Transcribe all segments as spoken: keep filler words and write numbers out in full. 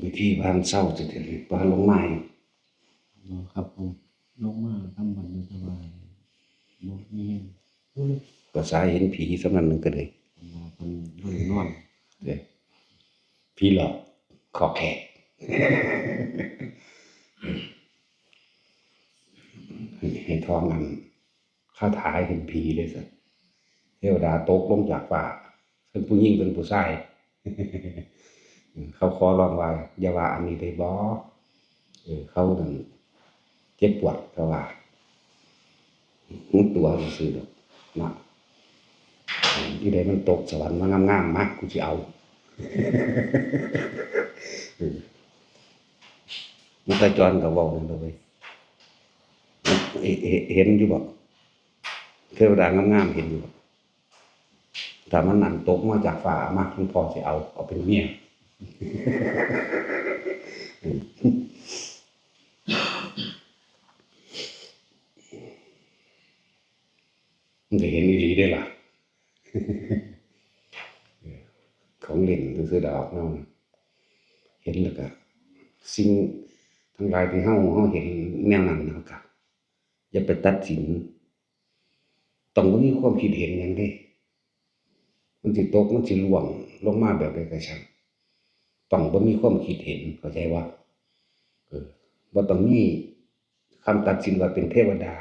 พิธีบ้านเศร้าจะถึงบ้านลงมาอยู่ อ๋อ ครับผม ลงมาทำบัตรอยู่แต่ว่าบ่มีแฮง ภาษาเห็นผีสำนันหนึ่งก็เลย ผมว่าเพิ่นบ่ได้นอน เด้อ ผีหลอกขอแขก ให้ ให้ท่องอัน คาถาเห็นผีเลยสิ เทวดาตกลงจากฟ้า เป็นผู้หญิงเป็นผู้ชาย เขาขอร้องว่า อย่าว่าอันนี้ได้บ่ เออ เขานั่นเจ็บปวด เขาว่า หูตัวซื่อๆดอกนะ อีใดมันตกสวรรค์มางามๆ มา กูสิเอา เออ มันตาจรก็เว้านั่นเลย เอ-, เอ-, เห็นอยู่บ่ เทวดางามๆ เห็นอยู่บ่ ถ้ามันอันตกมาจากฟ้า มา หลวงพ่อสิเอา เอาเป็นเมีย มันก็เห็นอีหลีเด้ล่ะ ของเล่นซื่อๆดอกเนาะ เห็นแล้วก็ สิ่งทั้งหลายที่เฮา เฮาเห็นแนวนั้น เฮาก็อย่าไปตัดสิน ต้องบ่มีความคิดเห็นหยังเด้ มันสิตก มันสิร่วงลงมาแบบใดก็ช่าง ต้องบ่มีความคิดเห็น เข้าใจบ่ เออ บ่ต้องมีคำตัดสินว่าเป็นเทวดา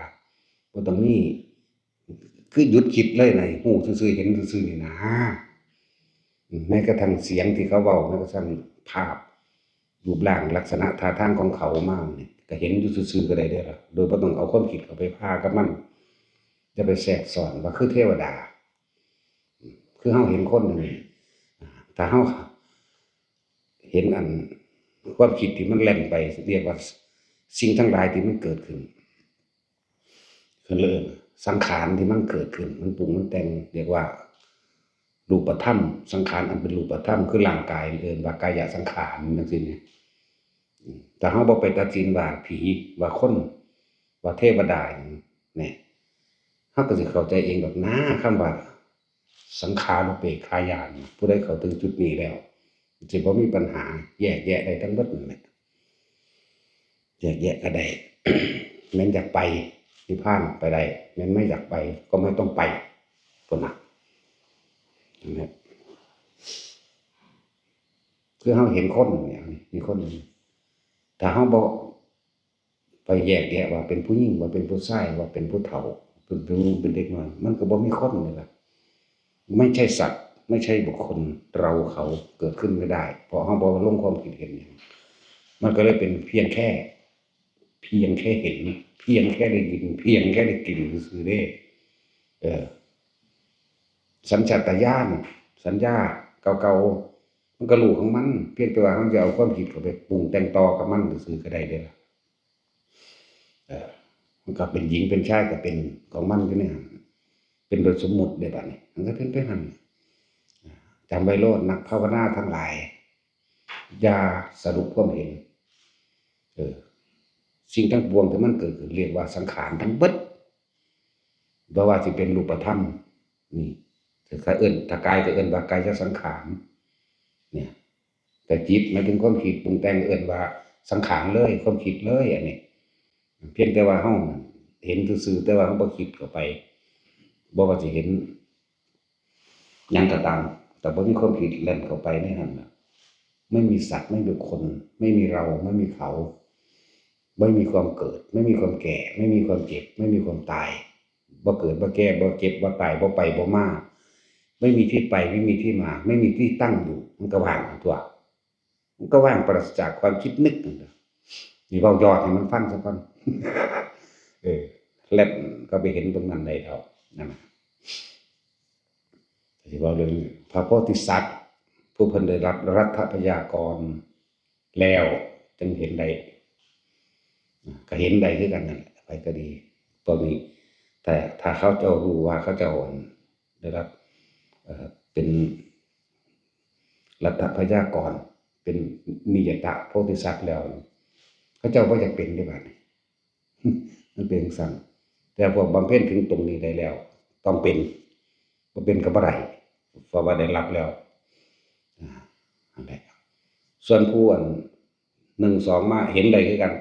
บ่ต้องมี คือหยุดคิดเลยนะ ฮู้ซื่อๆ เห็นซื่อๆ นี่นะ อืม แม้กระทั่งเสียงที่เขาเว้า แม้กระทั่งภาพ รูปร่างลักษณะท่าทางของเขามานี่ ก็เห็นอยู่ซื่อๆ ก็ได้เด้อล่ะ โดยบ่ต้องเอาความคิดเข้าไปพากับมัน อย่าไปแทรกซ้อนว่าคือเทวดา คือเฮาเห็นคนนี่ ถ้าเฮาเห็นอันความคิดที่มันแล่นไป เรียกว่าสิ่งทั้งหลายที่มันเกิดขึ้น เพิ่นเลยเอิ้นสังขารที่มันเกิดขึ้น มันปรุงมันแต่ง เรียกว่ารูปธรรม สังขารอันเป็นรูปธรรม คือร่างกาย เอิ้นว่ากายสังขารจั่งซี้นี่ อืม ถ้าเฮาบ่ไปตัดสินว่าผี ว่าคน ว่าเทวดาหยังนี่ เฮาก็สิเข้าใจเองดอกนะ คำว่าสังขารุปเปกขาญาณ ผู้ใดเข้าถึงจุดนี้แล้ว สิบ่มีปัญหา แยกแยะได้ทั้งหมดนั่นแหละ แยกแยะก็ได้ แม่นอยากไปนิพพานไปได้ แม่นไม่อยากไปก็ไม่ต้องไป พุ้นน่ะ นั่นแหละ คือเฮาเห็นคนเนี่ย มีคนหนึ่ง ถ้าเฮาบ่ไปแยกแยะว่าเป็นผู้หญิง ว่าเป็นผู้ชาย ว่าเป็นผู้เฒ่า เป็น เป็นหนุ่ม เป็นเด็กน้อย มันก็บ่มีคนนี่ล่ะ ไม่ใช่สัตว์ ไม่ใช่บุคคล เราเขาเกิดขึ้นไม่ได้ เพราะเฮาบ่ลงความคิดเห็นหยัง มันก็เลยเป็นเพียงแค่ เพียงแค่เห็น เพียงแค่ได้ยิน เพียงแค่ได้กลิ่นซื่อๆเด้ เออ สัญชาตญาณ สัญญาเก่าๆ มันก็รู้ของมัน เพียงแต่ว่าเฮาจะเอาความคิดเข้าไปปรุงแต่งต่อกับมันซื่อๆก็ได้เด้ล่ะ เออ มันก็เป็นหญิงเป็นชายก็เป็นของมันอยู่ในหั่น เป็นโดยสมมุติเด้บัดนี้ มันก็เป็นไปหั่น จำไว้โลด นักภาวนาทั้งหลาย อย่าสรุปความเห็น เออ สิ่งทั้งปวงที่มันเกิดขึ้นเรียกว่าสังขารทั้งเบิด บ่ว่าสิเป็นรูปธรรม นี่ ถ้าเอิ้น ถ้ากายก็เอิ้นว่ากายสังขาร เนี่ย แต่จิตหมายถึงความคิดปรุงแต่ง เอิ้นว่าสังขารเลย ความคิดเลย อันนี้ เพียงแต่ว่าเฮาเห็นซื่อๆ แต่ว่าเฮาบ่คิดเข้าไป บ่ว่าสิเห็น หยังก็ตาม แต่บ่มีความคิดแล่นเข้าไปในนั้นน่ะ ไม่มีสัตว์ ไม่มีคน ไม่มีเรา ไม่มีเขา ไม่มีความเกิด ไม่มีความแก่ ไม่มีความเจ็บ ไม่มีความตาย บ่เกิด บ่แก่ บ่เจ็บ บ่ตาย บ่ไป บ่มา ไม่มีที่ไป ไม่มีที่มา ไม่มีที่ตั้งอยู่ มันก็ว่างตัว มันก็ว่างปราศจากความคิดนึกนั่นแหละ นี่เว้ายอดให้มันฟังซะก่อน เออ แล่นก็ไปเห็นตรงนั้นได้เท่านั้นน่ะ สิเว้าเรื่องพระโพธิสัตว์ ผู้เพิ่นได้รับรัตถพยากรแล้วจึงเห็นได้ ก็เห็นได้คือกันนั่นแหละ ไผก็ดี พวกนี้ แต่ถ้าเขาเจ้ารู้ว่าเขาเจ้าอันได้รับ เอ่อ เป็นรัตถพยากร เป็นนิยตะโพธิสัตว์แล้ว เขาเจ้าบ่อยากเป็นเด้บัดนี้ มันเป็นจั่งซั้น แต่พวกบำเพ็ญถึงตรงนี้ได้แล้ว ต้องเป็น บ่เป็นก็บ่ได้ เพราะว่าได้รับแล้ว อ่า นั่นแหละ ส่วนผู้อันหนึ่งสองมาเห็นได้คือกัน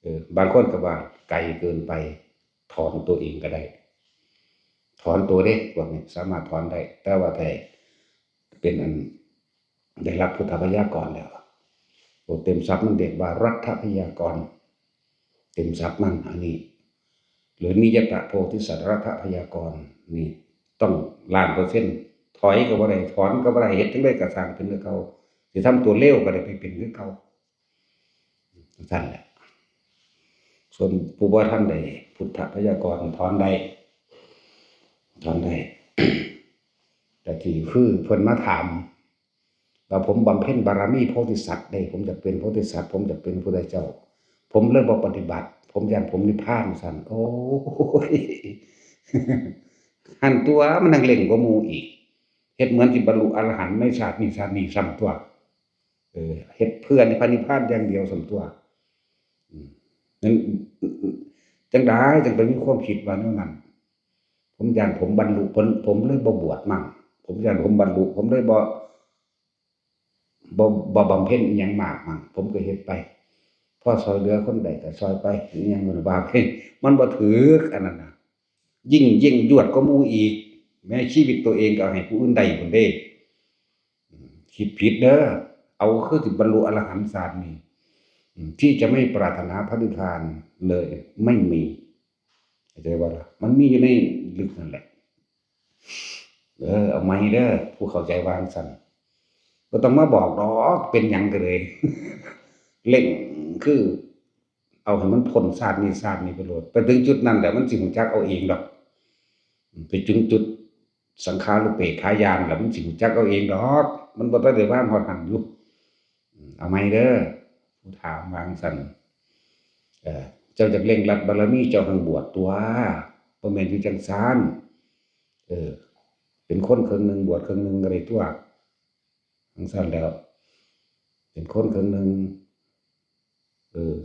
เออ บางคนก็ว่าไกลเกินไป ถอนตัวเองก็ได้ ถอนตัวเด้ พวกนี้สามารถถอนได้ แต่ว่าแต่เป็นอันได้รับพุทธพยากรแล้ว โอ้ เต็มศัพท์มันเรียกว่ารัฐพยากร เต็มศัพท์มันอันนี้ หรือนิยตะโพธิสัตว์รัฐพยากรนี่ต้องล้านเปอร์เซ็นต์ ถอยก็บ่ได้ ถอนก็บ่ได้ เฮ็ดจั่งใดก็สร้างเป็นคือเก่า สิทำตัวเลวก็ได้ไปเป็นคือเก่า ซั่นแหละ ส่วนผู้บ่ทันได้พุทธพยากรถอนได้ ถอนได้ แต่ที่คือเพิ่นมาถาม ว่าผมบำเพ็ญบารมีโพธิสัตว์ได้ ผมอยากเป็นโพธิสัตว์ ผมอยากเป็นพุทธเจ้า ผมเลยบ่ปฏิบัติ ผมย้านผมนิพพานซั่น โอ้ย หั่นตัว มันยังเร่งกว่าหมู่อีก เฮ็ดเหมือนสิบรรลุอรหันต์ในชาตินี้ชาตินี้ซ้ำตัว เออ เฮ็ดเพื่อนิพพาน นิพพานอย่างเดียวซ้ำตัว อืม นั้น จั่งใดจั่งไปมีความคิดว่าแนวนั้น ผมย้านผมบรรลุ ผม ผมเลยบ่บวชมั่ง ผมย้านผมบรรลุ ผมเลยบ่ บ่ บ่บำเพ็ญอิหยังมากมั่ง ผมก็เฮ็ดไป พอช่วยเหลือคนได้ก็ช่วยไป อิหยังมันว่าไป มันบ่ถืกอันนั้นน่ะ ยิ่ง ยิ่งยวดกว่าหมู่อีก แม้ชีวิตตัวเองก็เอาให้ผู้อื่นได้พุ้นเด้ อืม คิดผิดเด้อ เอาคือสิบรรลุอรหันต์ชาตินี้ อืม ที่จะไม่ปรารถนาพระนิพพานเลย ไม่มี เข้าใจบ่ล่ะ มันมีอยู่ในลึกนั่นแหละ เออ เอาใหม่เด้อ ผู้เข้าใจว่าจั่งซั่น บ่ต้องมาบอกดอก เป็นหยังก็เลย เร่งคือ เอาให้มันพ้นชาตินี้ชาตินี้ไปโลด ไปถึงจุดนั้นแล้วมันสิรู้จักเอาเองดอก ไปถึงจุดสังขารุปเปกขาญาณแล้วมันสิรู้จักเอาเองดอก มันบ่ทันได้วางฮอดหั่นอยู่ อืม เอาใหม่เด้อ ผู้ถามว่าจั่งซั่น เอ่อ เจ้าอยากเร่งรัดบารมี เจ้าหั่นบวชตัว บ่แม่นอยู่จั่งซั้น เออ เป็นคนครึ่งหนึ่ง บวชครึ่งหนึ่งก็ได้ตัว จั่งซั้นแล้ว เป็นคนครึ่งหนึ่ง เออ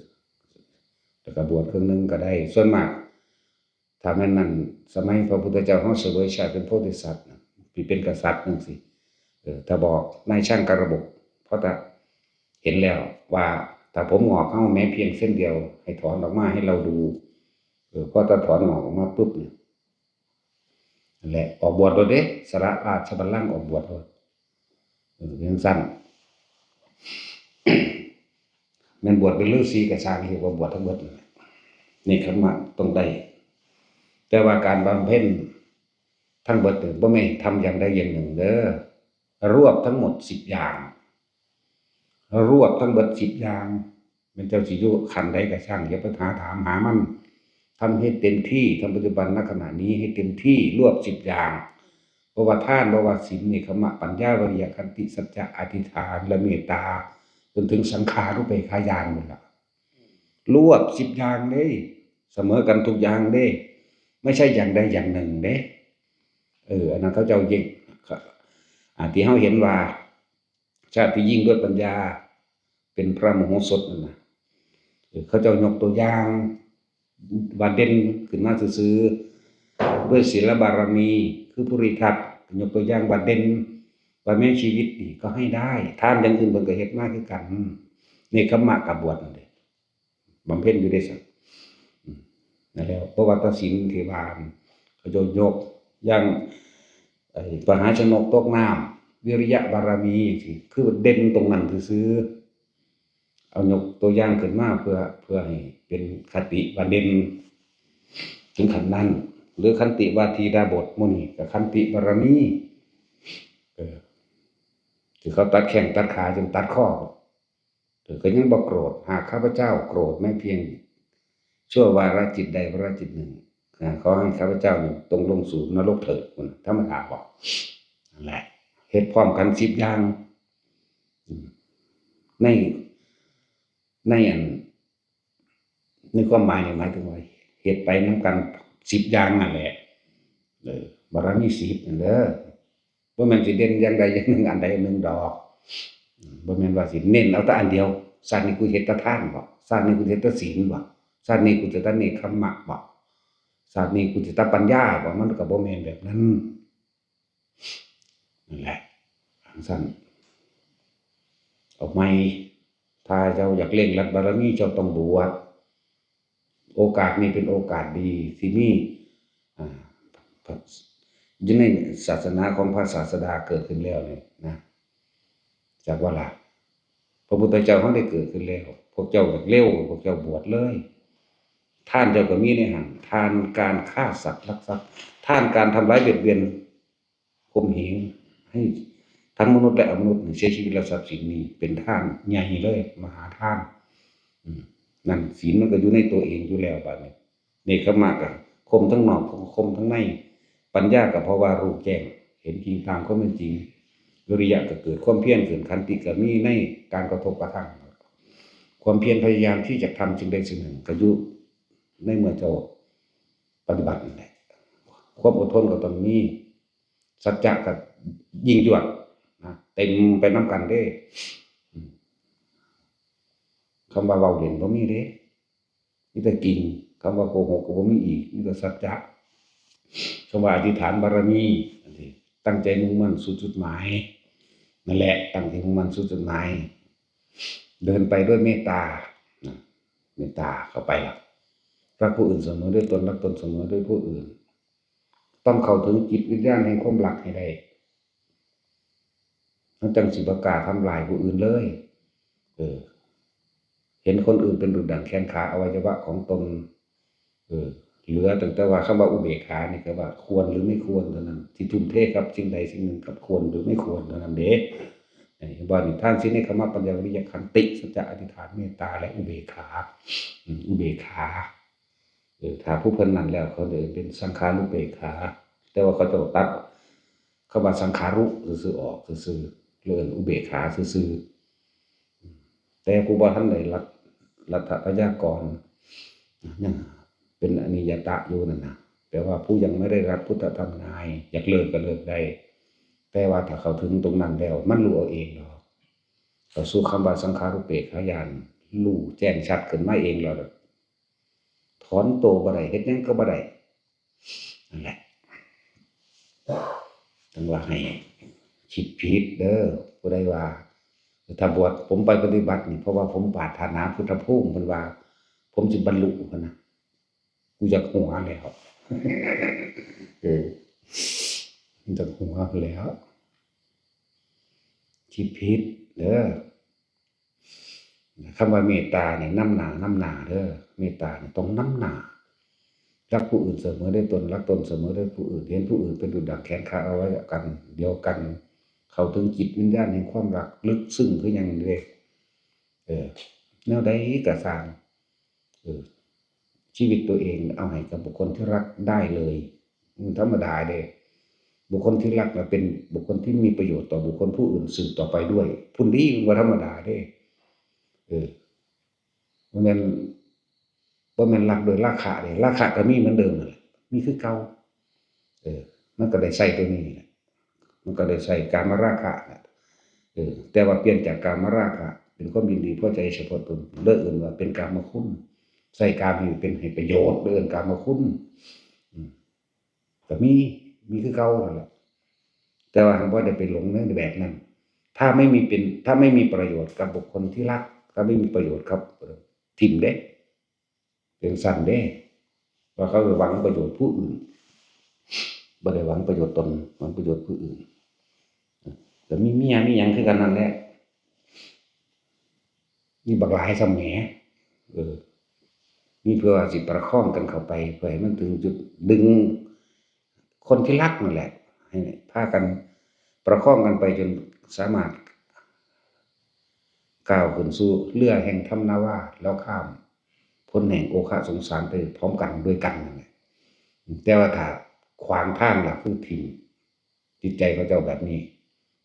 แล้วก็บวชครึ่งหนึ่งก็ได้ ส่วนมาก ถ้าแม่นนั่น สมัยพระพุทธเจ้าเฮาเสวยชาติเป็นโพธิสัตว์น่ะ สิเป็นกษัตริย์จั่งซี้ เออ ถ้าบอกนายช่างกระบก เพราะถ้าเห็นแล้วว่าถ้าผมหงอกเฮาแม้เพียงเส้นเดียว ให้ถอนออกมาให้เราดู เออ พอถ้าถอนหงอกออกมาปุ๊บเนี่ย นั่นแหละ ออกบวชโลดเด้ สละราชบัลลังก์ออกบวชโลด เออ จั่งซั้น แม่นบวชเป็นฤาษีก็ซ่าง เรียกว่าบวชทั้งเบิดนั่นแหละ เนกขัมมะต้องได้ แต่ว่าการบำเพ็ญทั้งเบิดนี่บ่แม่นทำอย่างใดอย่างหนึ่งเด้อ รวบทั้งหมดสิบอย่าง รวบทั้งเบิดสิบอย่าง แม่นเจ้าสิอยู่ขั้นใดก็ซ่าง อย่าไปหาถามหามัน ทำให้เต็มที่ ทำปัจจุบันณขณะนี้ให้เต็มที่ รวบสิบอย่าง บ่ว่าทาน บ่ว่าศีล เนกขัมมะ ปัญญา วิริยะ ขันติ สัจจะ อธิษฐาน และเมตตา จนถึงสังขารุปเปกขาญาณพุ้นล่ะ รวบสิบอย่างเลย เสมอกันทุกอย่างเลย ไม่ใช่อย่างใดอย่างหนึ่งเด้ เออ อันนั้นเขาเจ้ายิ่ง อ่า ที่เฮาเห็นว่า ชาติที่ยิ่งด้วยปัญญา เป็นพระมโหสถนั่นน่ะ เออ เขาเจ้ายกตัวอย่างว่าเด่นขึ้นมาซื่อๆ ด้วยศีลบารมี คือภูริทัต ยกตัวอย่างว่าเด่น ว่าแม้ชีวิตนี่ก็ให้ได้ ทานอย่างอื่นเพิ่นก็เฮ็ดมาคือกัน เนกขัมมะก็บวชนั่นเด้ บำเพ็ญอยู่เด้ซั่น อืม นั่นแหละ เพราะว่าตัดสินที่ว่าเขาเจ้ายก อย่าง ไอ้ปหาชนกตกน้ำ วิริยะบารมีจั่งซี้ คือเด่นตรงนั้นซื่อๆ เอายกตัวอย่างขึ้นมาเพื่อ เพื่อให้เป็นคติว่าเด่นถึงขั้นนั้น หรือขันติวาทีดาบสหมู่นี้ก็ขันติบารมี เออ ที่เขาตัดแข้งตัดขาจนตัดคอ เออ ก็ยังบ่โกรธ หากข้าพเจ้าโกรธแม้เพียงชั่ววาระจิตใดวาระจิตหนึ่ง อ่า ขอให้ข้าพเจ้านี่ตกลงสู่นรกเถิด พุ้นน่ะ ธรรมดาบ่ นั่นแหละ เฮ็ดพร้อมกันสิบอย่าง อืม ใน ในอัน ในความหมายนี่หมายถึงว่า เฮ็ดไปนำกันสิบอย่างนั่นแหละ เออ บารมีสิบนั่นเด้อ บ่แม่นสิเด่นอย่างใดอย่างหนึ่ง อันใดอันหนึ่งดอก อืม บ่แม่นว่าสิเน้นเอาแต่อันเดียว ชาตินี้กูเฮ็ดแต่ทานบ่ ชาตินี้กูเฮ็ดแต่ศีลบ่ ชาตินี้กูจะแต่เนกขัมมะบ่ ชาตินี้กูจะแต่ปัญญาบ่ มันก็บ่แม่นแบบนั้น นั่นแหละ จั่งซั้น เอาใหม่ ถ้าเจ้าอยากเร่งรัดบารมี เจ้าต้องบวช โอกาสนี้เป็นโอกาสดีที่มี อ่า อยู่ในศาสนาของพระศาสดาเกิดขึ้นแล้วนี่นะ จักว่าล่ะ พระพุทธเจ้าเฮาได้เกิดขึ้นแล้ว พวกเจ้าอยากเร็ว พวกเจ้าบวชเลย ทานเจ้าก็มีในหั้น ทานการฆ่าสัตว์ลักทรัพย์ ทานการทำร้ายเบียดเบียน ข่มเหงให้ทั้งมนุษย์และอมนุษย์เสียชีวิตและทรัพย์สินนี่เป็นทานใหญ่เลย มหาทาน อืม นั่นศีลมันก็อยู่ในตัวเองอยู่แล้ว บาดนี้ เนกขัมมะก็ข่มทั้งนอก ข่มทั้งใน ปัญญาก็เพราะว่ารู้แจ้ง เห็นจริงตามความเป็นจริง วิริยะก็เกิดความเพียรขึ้น ขันติก็มีในการกระทบกระทั่ง ความเพียรพยายามที่จะทำสิ่งใดสิ่งหนึ่งก็อยู่ในเมื่อเจ้าปฏิบัตินั่นแหละ ความอดทนก็ต้องมี สัจจะก็ยิ่งยวดนะ เต็มไปนำกันเด้ อืม คำว่าเว้าเล่นบ่มีเด้ มีแต่จริง คำว่าโกหกก็บ่มีอีก มีแต่สัจจะ คำว่าอธิษฐานบารมี ตั้งใจมุ่งมั่นสู่จุดหมาย นั่นแหละ ตั้งใจมุ่งมั่นสู่จุดหมาย เดินไปด้วยเมตตานะ เมตตาเข้าไปละ รักผู้อื่นเสมอด้วยตน รักตนเสมอด้วยผู้อื่น ต้องเข้าถึงจิตวิญญาณแห่งความรักให้ได้ มันจั่งสิบ่กล้าทำร้ายผู้อื่นเลย เออ เห็นคนอื่นเป็นดุจดั่งแขนขาอวัยวะของตน เออ เหลือตั้งแต่ว่าคำว่าอุเบกขานี่ก็ว่าควรหรือไม่ควรเท่านั้น ที่ทุ่มเทกับสิ่งใดสิ่งหนึ่งกับควรหรือไม่ควรเท่านั้นเด้ เห็นบ่นี่ ทาน ศีล เนกขัมมะ ปัญญา วิริยะ ขันติ สัจจะ อธิษฐาน เมตตา และอุเบกขา อืม อุเบกขา เออ ถ้าผู้เพิ่นนั่นแล้ว เขาเอิ้นเป็นสังขารุเปกขา แต่ว่าเขาเจ้าตัดคำว่าสังขารุซื่อๆออกซื่อๆ เอิ้นอุเบกขาซื่อๆ แต่ผู้บ่ทันได้รัต รัตถพยากร ยังเป็นอนิยตะอยู่นั่นนะ แปลว่าผู้ยังไม่ได้รับพุทธธรรมนาย อยากเลิกก็เลิกได้ แต่ว่าถ้าเข้าถึงตรงนั้นแล้ว มันรู้เอาเองดอก เข้าสู่คำว่าสังขารุเปกขาญาณ รู้แจ้งชัดขึ้นมาเองแล้ว ถอนตัวบ่ได้ เฮ็ดหยังก็บ่ได้ นั่นแหละ จั่งว่าให้คิดผิดเด้อ ผู้ใดว่า ถ้าบวชผมไปปฏิบัตินี่ เพราะว่าผมปรารถนาพุทธภูมิ เพิ่นว่า ผมสิบรรลุ เพิ่นนะ กูอยากหัวแล้ว เออ อยากหัวแล้ว คิดผิดเด้อ คำว่าเมตตาเนี่ยนำหน้า นำหน้าเด้อ เมตตาเนี่ยต้องนำหน้า รักผู้อื่นเสมอด้วยตน รักตนเสมอด้วยผู้อื่น เห็นผู้อื่นเป็นดุจดั่งแขนขาเอาไว้กัน เดียวกัน เข้าถึงจิตวิญญาณแห่งความรักลึกซึ้งคือหยังนี่เด้ เออ แนวใดก็ซ่าง เออ ชีวิตตัวเองเอาให้กับบุคคลที่รักได้เลย มันธรรมดาเด้ บุคคลที่รักน่ะเป็นบุคคลที่มีประโยชน์ต่อบุคคลผู้อื่นสืบต่อไปด้วย พุ้นดี มันบ่ธรรมดาเด้ เออ บ่แม่น บ่แม่นรักด้วยราคะเด้ ราคะก็มีเหมือนเดิมนั่นแหละ มีคือเก่า เออ มันก็ได้ใช้ตัวนี้แหละ มันก็ได้ใช้กามราคะน่ะ เออ แต่ว่าเปลี่ยนจากกามราคะเป็นความยินดีพอใจเฉพาะตน เลยเอิ้นว่าเป็นกามคุณ ใช้กามนี่เป็นให้ประโยชน์ เลยเอิ้นกามคุณ อืม ก็มี มีคือเก่านั่นแหละ แต่ว่าหากบ่ได้ไปหลงในแบบนั้น ถ้าไม่มีเป็น ถ้าไม่มีประโยชน์กับบุคคลที่รัก ถ้าไม่มีประโยชน์กับ เอ่อ ถิ่มเด้ เป็นซั่นเด้ ว่าเขาหวังประโยชน์ผู้อื่น บ่ได้หวังประโยชน์ตน หวังประโยชน์ผู้อื่น แต่มีเมียมีหยังคือกันนั่นแหละ มีบักหลายซ่ำแหม เออ มีเพื่อว่าสิประคองกันเข้าไป เพื่อให้มันถึงจุดดึงคนที่รักนั่นแหละ ให้พากันประคองกันไปจนสามารถ ก้าวขึ้นสู่เรือแห่งธรรมนาวา แล้วข้ามพ้นแห่งโอฆะสงสารไปพร้อมกันด้วยกันนั่นแหละ แต่ว่าถ้าขวางทางล่ะคือถิ่ม จิตใจเขาเจ้าแบบนี้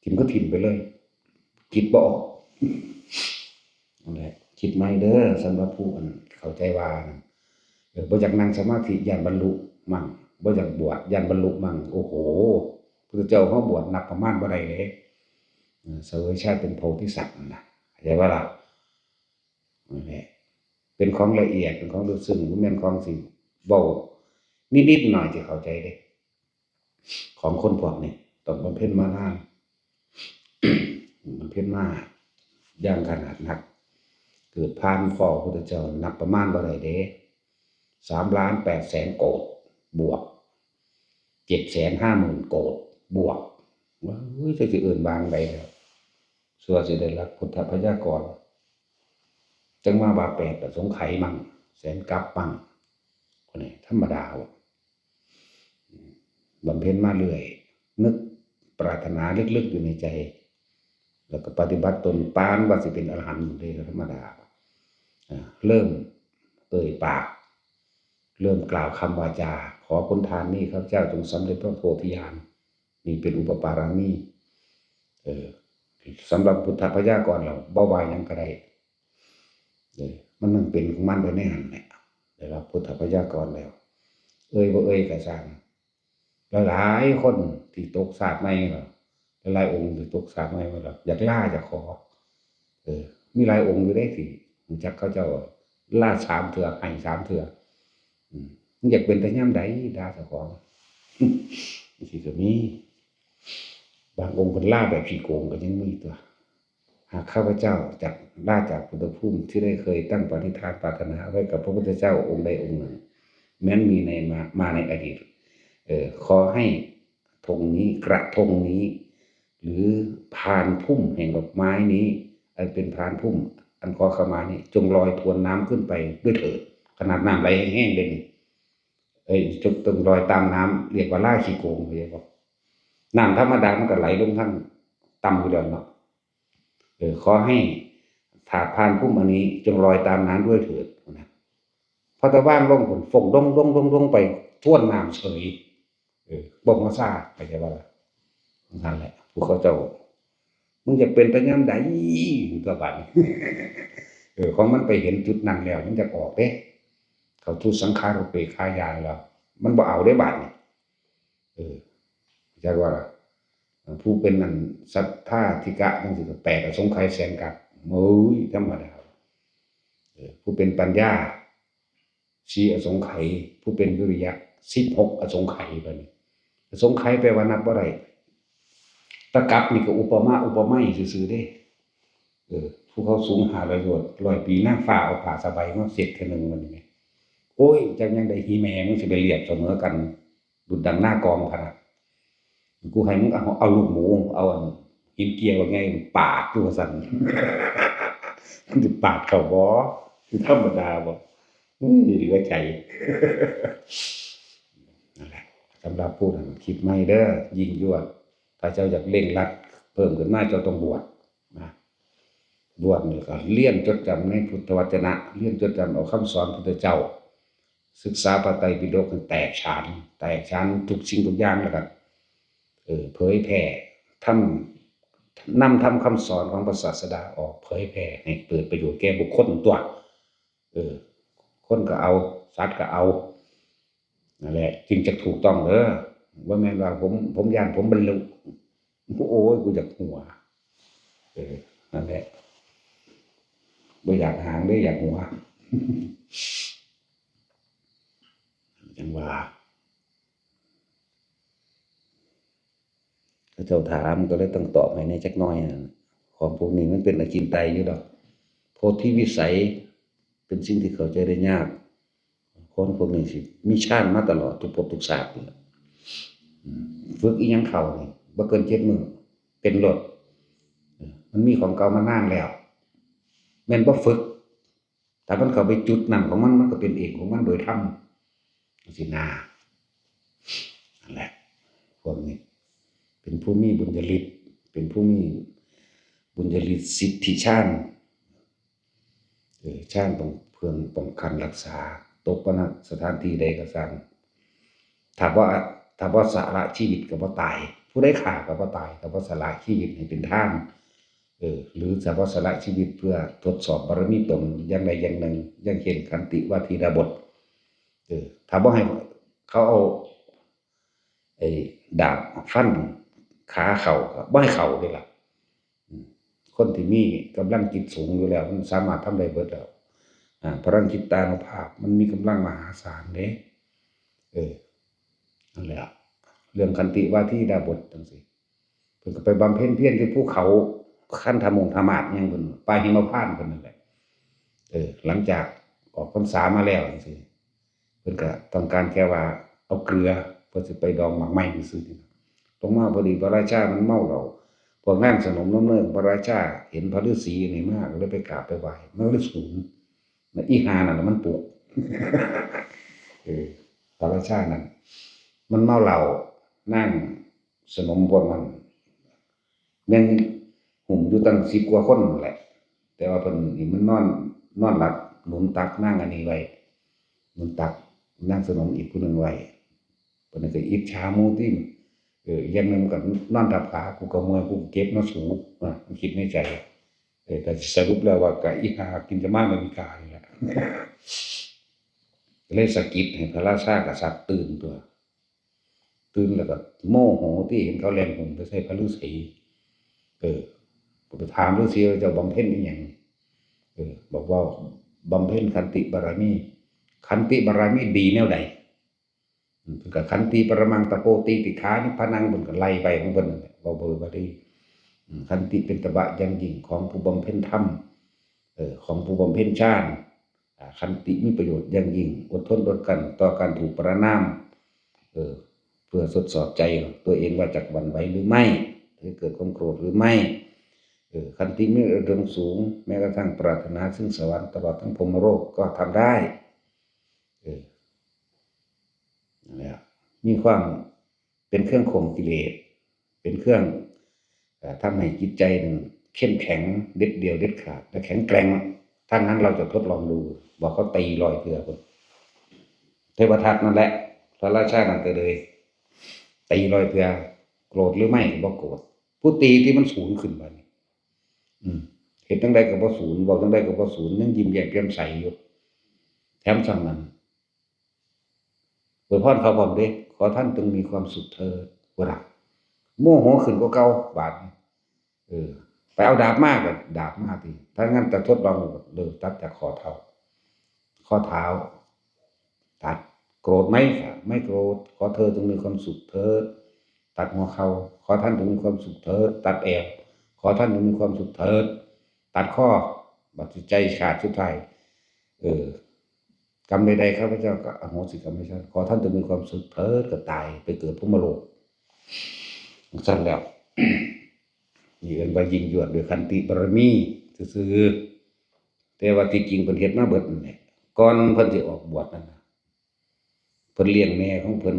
ถิ่มก็ถิ่มไปเลย คิดบ่ออก นั่นแหละ คิดใหม่เด้อ สำหรับผู้อันเข้าใจว่านั่น เออ บ่อยากนั่งสมาธิย้านบรรลุมั่ง บ่อยากบวชย้านบรรลุมั่ง โอ้โห พุทธเจ้าเฮาบวชนับประมาณบ่ได้เด้ เออ เสวยชาติเป็นโพธิสัตว์นั่นน่ะ เข้าใจบ่ล่ะ นั่นแหละ เป็นของละเอียด เป็นของลึกซึ้ง บ่แม่นของสิเว้านิดๆหน่อยๆสิเข้าใจเด้ ของคนพวกนี้ต้องบำเพ็ญมานาน บำเพ็ญมา อย่างขนาดนัก เกิดผ่านพ้อพระพุทธเจ้านับประมาณบ่ได้เด้ สามล้านแปดแสนโกฏ บวก เจ็ดแสนห้าหมื่นโกฏ บวก ว่า เฮ้ย จักสิเอิ้นว่าจั่งใดแล้ว สั่วสิได้รับพุทธพยากร จั่งมาว่าแปดอสงไขยมั่ง แสนกัปมั่ง คนนี้ธรรมดาบ่ บำเพ็ญมาเรื่อย นึกปรารถนาลึกๆอยู่ในใจ แล้วก็ปฏิบัติตนปานว่าสิเป็นอรหันต์อยู่เลย ธรรมดา อ่า เริ่มเอ่ยปาก เริ่มกล่าวคำวาจา ขอผลทานนี้ข้าพเจ้าจงสำเร็จพระโพธิญาณ นี่เป็นอุปปารมี เออ สำหรับพุทธพยากรแล้ว บ่ว่าหยังก็ได้ เออ มันนั่งเป็นของมันไปในหั้นแหละ ได้รับพุทธพยากรแล้ว เอ่ยบ่เอ่ยก็ซ่าง หลายๆคนที่ตกชาติใหม่แล้ว หลายๆองค์ที่ตกชาติใหม่มาแล้ว อยากลาอยากขอ เออ มีหลายองค์อยู่เด้ที่รู้จักเขาเจ้า ลาสามเทื่อ ให้สามเทื่อ อืม มันอยากเป็นแต่ยามใด ด่าเจ้าของ จั่งซี้ก็มี บางองค์เพิ่นลาแบบขี้โกงก็ยังมีตัว หากข้าพเจ้าจักลาจากพุทธภูมิที่ได้เคยตั้งปณิธานปรารถนาไว้กับพระพุทธเจ้าองค์ใดองค์หนึ่ง แม้นมีในมา มาในอดีต เอ่อ ขอให้ธงนี้ กระทงนี้ หรือพานพุ่มแห่งดอกไม้นี้ อันเป็นพานพุ่มอันขอขมานี้ จงลอยทวนน้ำขึ้นไปด้วยเถิด ขนาดน้ำไหลแห้งๆเด้นี่ เอ้ย จง จงลอยตามน้ำ เรียกว่าลาขี้โกง เรียกว่า น้ำธรรมดามันก็ไหลลงทางต่ำอยู่แล้วเนาะ เออ ขอให้ถาดพานพุ่มอันนี้จงลอยตามน้ำด้วยเถิด นะ พอตะว่างลง ฝนฟงดงดงดงดงไปทวนน้ำเฉย เออ บ่มาซ่า เข้าใจบ่ล่ะ? นั่นแหละ ผู้เขาเจ้า มึงอยากเป็นแต่ยามใด ก็บาดนี้ เออ ของมันไปเห็นจุดนั้นแล้ว มันอยากออกเด้ เข้าสู่สังขารุปเปกขาญาณแล้ว มันบ่เอาเด้บาดนี้ เออ จักว่าล่ะ ผู้เป็นนั่นสัทธาธิกะจั่งซี้ก็แปดอสงไขยแสนกัป โอ้ย ธรรมดา เออ ผู้เป็นปัญญา สี่อสงไขย ผู้เป็นวิริยะ สิบหกอสงไขย บัดนี้ อสงไขยแปลว่านับบ่ได้ แต่กัปนี่ก็อุปมาอุปไมยซื่อๆเด้ เออ ภูเขาสูงห้าร้อยโยชน์ ร้อยปี นางฟ้าเอาผ้าสบายมาเช็ดเทื่อหนึ่ง บัดนี้แหม โอ้ย จักยามใด หีแม่มึงสิไปเรียบเสมอกัน ดุจดังหน้ากองพะนะ กูให้มึงเอา เอาลูกหมู เอาอันหินเกลียวไง ปาดกูว่าซั่น มันสิปาดเข้าบ่ คือธรรมดาบ่ เฮ้ย เหลือใจ นั่นแหละ สำหรับผู้นั้นคิดใหม่เด้อ ยิ่งยวด ถ้าเจ้าอยากเร่งรัดเพิ่มขึ้นมา เจ้าต้องบวชนะ บวชนี่ก็เรียนจดจำในพุทธวจนะ เรียนจดจำเอาคำสอนพุทธเจ้า ศึกษาพระไตรปิฎกให้แตกฉาน แตกฉานทุกสิ่งทุกอย่างแล้วก็ เออ เผยแผ่ ทำ นำธรรมคำสอนของพระศาสดาออกเผยแผ่ให้เกิดประโยชน์แก่บุคคลตั๊ว เออ คนก็เอา สัตว์ก็เอา นั่นแหละ จึงจะถูกต้องเด้อ บ่แม่นว่าผม ผมย้านผมบรรลุ โอ้ย กูอยากหัว เออ นั่นแหละ บ่อยากหางเด้ อยากหัว จั่งว่า เขาเจ้าถามก็เลยต้องตอบให้แหน่จักหน่อยนั่น ของพวกนี้มันเป็นอจินไตยอยู่ดอก โพธิวิสัยเป็นสิ่งที่เข้าใจได้ยาก คนพวกนี้สิมีฌานมาตลอดทุกภพทุกชาตินี่แหละ อืม ฝึกอีหยังเข้านี่ บ่เกินเจ็ดมื้อ เป็นโลด เออ มันมีของเก่ามานานแล้ว แม่นบ่ฝึก ถ้ามันเข้าไปจุดนั้นของมัน มันก็เป็นเองของมันโดยธรรม จั่งซี้นะ นั่นแหละ พวกนี้ เป็นผู้มีบุญญาฤทธิ์ เป็นผู้มีบุญญาฤทธิ์สิทธิฌาน เออ ฌานป้อง เพื่อป้องกันรักษา ตกปณะสถานที่ใดก็ซ่าง ถ้าบ่ ถ้าบ่สละชีวิตก็บ่ตาย ผู้ใดฆ่าก็บ่ตาย ถ้าบ่สละชีวิตให้เป็นทาน เออ หรือถ้าบ่สละชีวิตเพื่อทดสอบบารมีตนอย่างใดอย่างหนึ่ง อย่างเช่นขันติวาทีดาบส เออ ถ้าบ่ให้เขาเอา ไอ้ดาบฟันขาเข้าก็บ่ให้เข้าเด้ล่ะ อืม คนที่มีกำลังจิตสูงอยู่แล้ว มันสามารถทำได้เบิดแล้ว อ่า พลังจิตตานุภาพ มันมีกำลังมหาศาลเด้ เออ นั่นแหละ เรื่องขันติวาทีดาบสจั่งซี้ เพิ่นก็ไปบำเพ็ญเพียรที่ภูเขา คันธมงธมาศอิหยังเพิ่น ป่าหิมพานต์เพิ่นนั่นแหละ เออ หลังจากออกพรรษามาแล้วจั่งซี้ เพิ่นก็ต้องการแค่ว่าเอาเกลือเพื่อสิไปดองหมากไม้ซื่อๆนี่นะ ลงมาพอดีพระราชามันเมาเหล้า พวกนางสนมน้ำเนิงพระราชาเห็นพระฤาษีอันนี้มา ก็เลยไปกราบไปไหว้ มันเลยสูงนะ อีห่านั่นน่ะมันปลุก เออ พระราชานั่น มันเมาเหล้า นางสนมพวกมัน แม่นหุ้มอยู่ตั้งสิบกว่าคนนั่นแหละ แต่ว่าเพิ่นนี่มันนอน นอนหลับหนุนตักนางอันนี้ไว้ หนุนตักนางสนมอีกผู้หนึ่งไว้ เพิ่นก็อิจฉาหมู่ติ เออ อีกอย่างหนึ่งมันก็นอนทับขา กูก็เมื่อย กูก็เก็บเนาะสู อ่ะ มันคิดในใจ เออ แต่สรุปแล้วว่าก็อีห่ากินจะมาอเมริกานี่แหละ ก็เลยสะกิดให้พระราชากษัตริย์ตื่นตัว ตื่นแล้วก็โมโหที่เห็นเขาแล่นหนไปใส่พระฤาษี เออ ไปถามฤาษีว่าเจ้าบำเพ็ญอีหยัง เออ บอกว่าบำเพ็ญขันติบารมี ขันติบารมีดีแนวใด อืม เพิ่นก็ขันติปรมังตะโปตีติขานิพพานัง เพิ่นก็ไล่ไปของเพิ่นนั่นแหละ เว้าเบอร์บาลี อืม ขันติเป็นตบะอย่างยิ่งของผู้บำเพ็ญธรรม เออ ของผู้บำเพ็ญฌาน อ่า ขันติมีประโยชน์อย่างยิ่ง อดทนอดกลั้นต่อการถูกประณาม เออ เพื่อทดสอบใจตัวเองว่าจักหวั่นไหวหรือไม่ หรือเกิดความโกรธหรือไม่ เออ ขันติมีระดับสูง แม้กระทั่งปรารถนาซึ่งสวรรค์ตลอดทั้งพรหมโลกก็ทำได้ เออ นั่นแหละ มีความเป็นเครื่องข่มกิเลส เป็นเครื่อง เอ่อ ทำให้จิตใจหนึ่งเข้มแข็งเด็ดเดี่ยวเด็ดขาดและแข็งแกร่ง ถ้างั้นเราจะทดลองดู บอกเขาตีร้อยเทื่อพุ้น เทวทัตนั่นแหละ พระราชานั่นก็เลย ตีร้อยเทื่อ โกรธหรือไม่ บ่โกรธ ผู้ตีที่มันสูงขึ้นบัดนี้ อืม เฮ็ดจั่งใดก็บ่สูญ เว้าจั่งใดก็บ่สูญ ยังยิ้มแย้มแจ่มใสอยู่ แถมส่ำนั้น อวยพรเขาพร้อมเด้ ขอท่านจงมีความสุขเถิด ว่าล่ะ โมโหขึ้นกว่าเก่า บาดนี้ เออ ไปเอาดาบมาก็ดาบมาติ ถ้างั้นจะทดลอง เริ่มตัดจากข้อเท้า ข้อเท้า ตัด โกรธไหม ไม่โกรธ ขอเธอจงมีความสุขเถิด ตัดหัวเข่า ขอท่านจงมีความสุขเถิด ตัดแอว ขอท่านจงมีความสุขเถิด ตัดข้อ บัดสิใจขาดสุดท้าย เออ กรรมใดๆ ข้าพเจ้าก็อโหสิกรรมให้ท่าน ขอท่านจงมีความสุขเถิด ก็ตายไปเกิดพรหมโลก จั่งซั้นแล้ว นี่เอิ้นว่ายิ่งยวดด้วยขันติบารมีซื่อๆ แต่ว่าที่จริงเพิ่นเฮ็ดมาเบิดนั่นแหละ ก่อนเพิ่นสิออกบวชนั่นน่ะ เพิ่นเลี้ยงแม่ของเพิ่น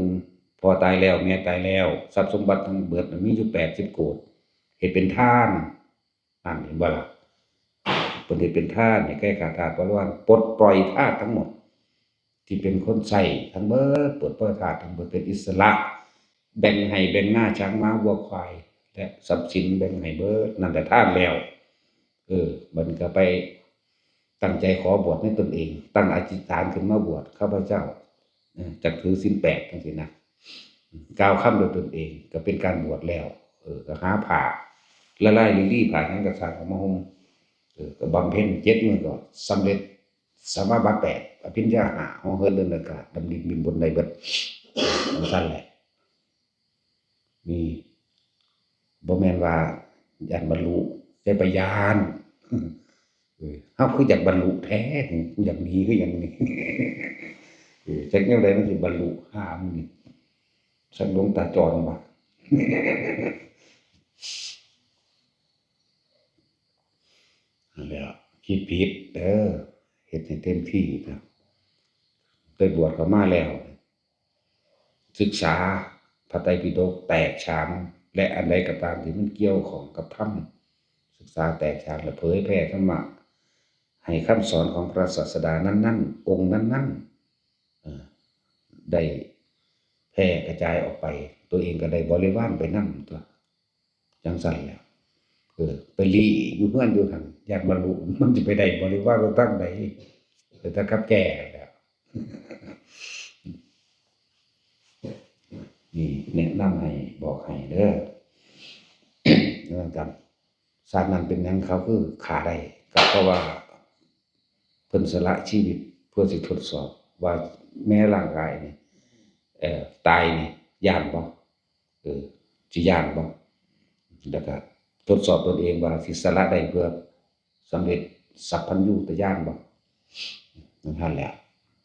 พ่อตายแล้ว แม่ตายแล้ว ทรัพย์สมบัติทั้งเบิดน่ะมีอยู่แปดสิบโกฏ เฮ็ดเป็นทาน นั่นเห็นบ่ล่ะ เพิ่นเฮ็ดเป็นทานให้แก่ข้าทาสบริวาร ปลดปล่อยทาสทั้งหมด ที่เป็นคนใช้ทั้งเบิด ปลดปล่อยทาสทั้งเบิด เป็นอิสระ แบ่งไฮ่แบ่งนา ช้างม้าวัวควาย และทรัพย์สินแบ่งให้เบิด นั่นแหละทานแล้ว เออ บัดนี้ก็ไปตั้งใจขอบวชในตนเอง ตั้งอธิษฐานขึ้นมาบวช ข้าพเจ้า เออ จักถือศีลแปดจั่งซี้นะ กล่าวคำโดยตนเอง ก็เป็นการบวชแล้ว เออ ก็หาผ้า ละลายลีลีผ้าหยังก็สร้างออกมาห่ม เออ ก็บำเพ็ญเจ็ดมื้อก็สำเร็จสมาบัติแปด อภิญญาห้า เหาะเหินเดินอากาศ ดำดินบินบนได้เบิด จั่งซั้นแหละ นี่ บ่แม่นว่าย้านบรรลุ แต่ไปย้าน เออ เฮาคืออยากบรรลุแท้นี่ กูอยากหนีคือหยังนี่ เออ จักแนวใดมันสิบรรลุหามึงนี่ จักหลวงตาจรบ่ นั่นแหละ คิดผิดเด้อ เฮ็ดให้เต็มที่นะ ไปบวชเข้ามาแล้ว ศึกษาพระไตรปิฎกแตกฉาน และอันใดก็ตามที่มันเกี่ยวข้องกับธรรม ศึกษาแตกฉานและเผยแผ่ธรรมะ ให้คำสอนของพระศาสดานั้นๆ องค์นั้นๆ เอ่อ ได้แพร่กระจายออกไป ตัวเองก็ได้บริวารไปนำตั๊ว จั่งซั้นแหละ เออ ไปลี้อยู่เฮือนอยู่หั่น ย้านบรรลุ มันสิไปได้บริวารทางใด เป็นตากับแก่แหละ นี่แนะนำให้ บอกให้เด้อ แล้วกัน ชาตินั้นเป็นหยังเขาคือฆ่าได้ ก็เพราะว่าเพิ่นสละชีวิตเพื่อสิทดสอบว่าแม้ร่างกายนี่ เอ่อ ตายนี่ย้านบ่ เออ สิย้านบ่ แล้วก็ท ทดสอบตนเองว่าสิสละได้เพื่อสำเร็จสัพพัญญูตญาณบ่ นั่นหั่นแหละ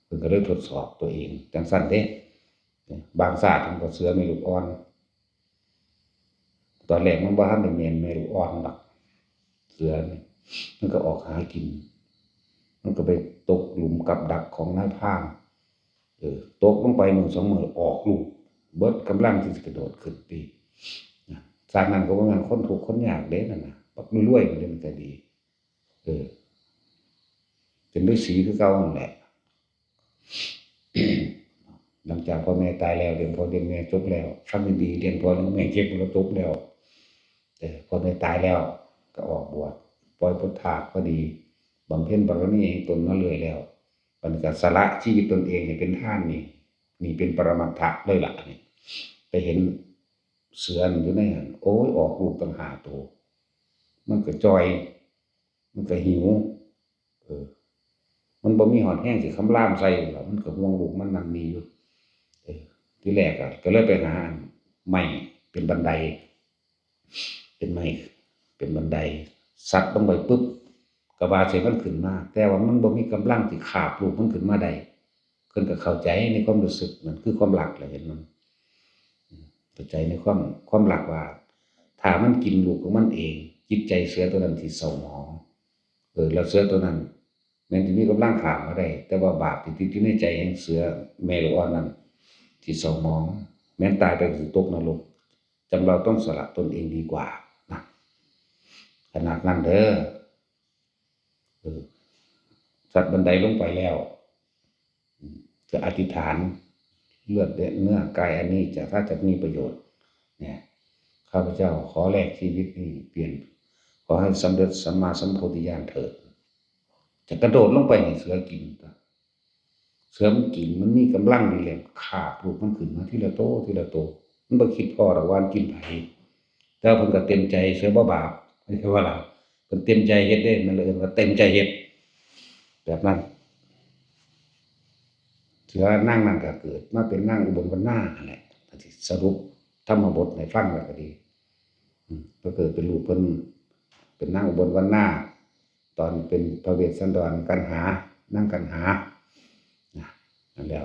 เพิ่นก็เลยทดสอบตัวเองจั่งซั้นเด้ บางชาติมันก็เสือแม่ลูกอ่อน ตอนแรกมันบ่ทันได้แม่นแม่ลูกอ่อนดอก เสือนี่ มันก็ออกหากิน มันก็ไปตกหลุมกับดักของนายพราน เออ ตกลงไปมื้อสองมื้อออกลูก เบิดกำลังที่สิกระโดดขึ้นติ นะ ชาตินั้นก็บ่แม่นคนทุกข์คนยากเด้นั่นน่ะ บักรวยๆ มันเด้มันก็ดี เออ เป็นฤาษีคือเก่านั่นแหละ หลังจากพ่อแม่ตายแล้ว เลี้ยงพ่อเลี้ยงแม่จบแล้ว ฟังดีๆ เลี้ยงพ่อเลี้ยงแม่เก็บมรดกแล้ว เออ พ่อแม่ตายแล้ว ก็ออกบวช ปล่อยพุทธาก็ดี บำเพ็ญบารมีให้ตนมาเรื่อยแล้ว บัดนี้ก็สละชีวิตตนเองให้เป็นทานนี่ นี่เป็นปรมัตถะเลยล่ะนี่ ไปเห็นเสือมันอยู่ในหั่น โอ้ย ออกลูกตั้งห้าตัว มันก็จ่อย มันก็หิว เออ มันบ่มีฮอดแฮงสิคำรามใส่หรอก มันก็ห่วงลูกมันนั่นนี่อยู่ เออ ทีแรกอะ ก็เลยไปหาอันไม้เป็นบันได เป็นไม้ เป็นบันได ซัดลงไปปุ๊บ ก็ว่าสิมันขึ้นมา แต่ว่ามันบ่มีกำลังสิคาบลูกมันขึ้นมาได้ เพิ่นก็เข้าใจในความรู้สึกนั่น คือความรักแหละ เห็นมัน อืม เข้าใจในความ ความรักว่า ถ้ามันกินลูกของมันเอง จิตใจเสือตัวนั้นสิเศร้าหมอง เออ แล้วเสือตัวนั้น แม่นสิมีกำลังคาบมาได้ แต่ว่าบาปที่ติดอยู่ในใจแห่งเสือแม่ลูกอ่อนนั้น สิเศร้าหมอง แม่นตายไปก็สิตกนรก จำเราต้องสละตนเองดีกว่านะ ขนาดนั้นเด้อ เออ ซัดบันไดลงไปแล้ว อืม จะอธิษฐาน เลือดและเนื้อกายอันนี้จะ ถ้าจะมีประโยชน์ เนี่ย ข้าพเจ้าขอแลกชีวิตนี้เปลี่ยน ขอให้สำเร็จสัมมาสัมโพธิญาณเถิด จะกระโดดลงไปให้เสือกิน เสือมันกิน มันมีกำลังนี่แหละ คาบลูกมันขึ้นมาทีละโต ทีละโต มันบ่คิดพ้อดอกว่ามันกินไผ แต่ว่าเพิ่นก็เต็มใจ เสือบ่บาป เข้าใจบ่ล่ะ เพิ่นเต็มใจเฮ็ดเด้ นั่นเลยเอิ้นว่าเต็มใจเฮ็ด แบบนั้น เสือนางนั้นก็เกิดมาเป็นนางอุบลวรรณาหั่นแหละ ก็สิสรุปธรรมบทให้ฟังแล้วก็ดี อืม ก็เกิดเป็นลูกเพิ่น เป็นนางอุบลวรรณา ตอนเป็นพระเวสสันดรกันหา นางกันหา นะ นั่นแหละ